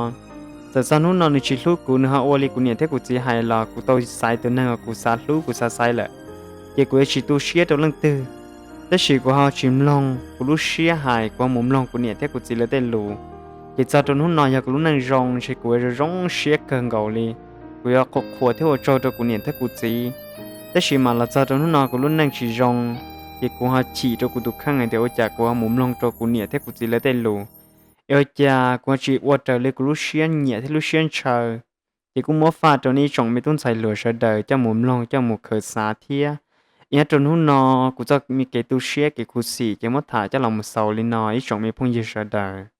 Txawm txog hnub no nws tsis hlub kuv, nws ho ua li kuv niam thiab kuv txiv hais los kuv tau xaiv tus neeg uas kuv xav hlub kuv xav xaiv lawm, ces kuv yuav tsis tu siab rau leej twg. Tab sis kuv ho tsis mloog kuv lub siab hais, kuv ho mus mloog kuv niam thiab kuv txiv lawv tej lus. Ces txog rau hnub no yog kuv lub neej zoo ntshe kuv yuav zoo zoo siab kawg nkaus li, kuv yuav qhuas qhuas thiab ua tsaug rau kuv niam thiab kuv txiv. Tab sis mas los txog rau hnub no kuv lub neej tsis zoo, ces kuv ho chim rau kuv tus kheej hais tias ua cas kuv ho mus mloog rau kuv niam thiab kuv txiv lawv tej lus, es ua cas kuv ho tsis ua raws li kuv lub siab nyiam thiab lub siab ntshaw. Ces kuj muab faj rau nej ib tsoom me tub ntxhais hluas sawv daws coj mus mloog coj mus khaws xav thiab. Nyob rau hnub no kuv txoj me kev tu siab kev khuv xim ces muab tham coj los mus xaus li no ib tsoom me phooj ywg sawv daws.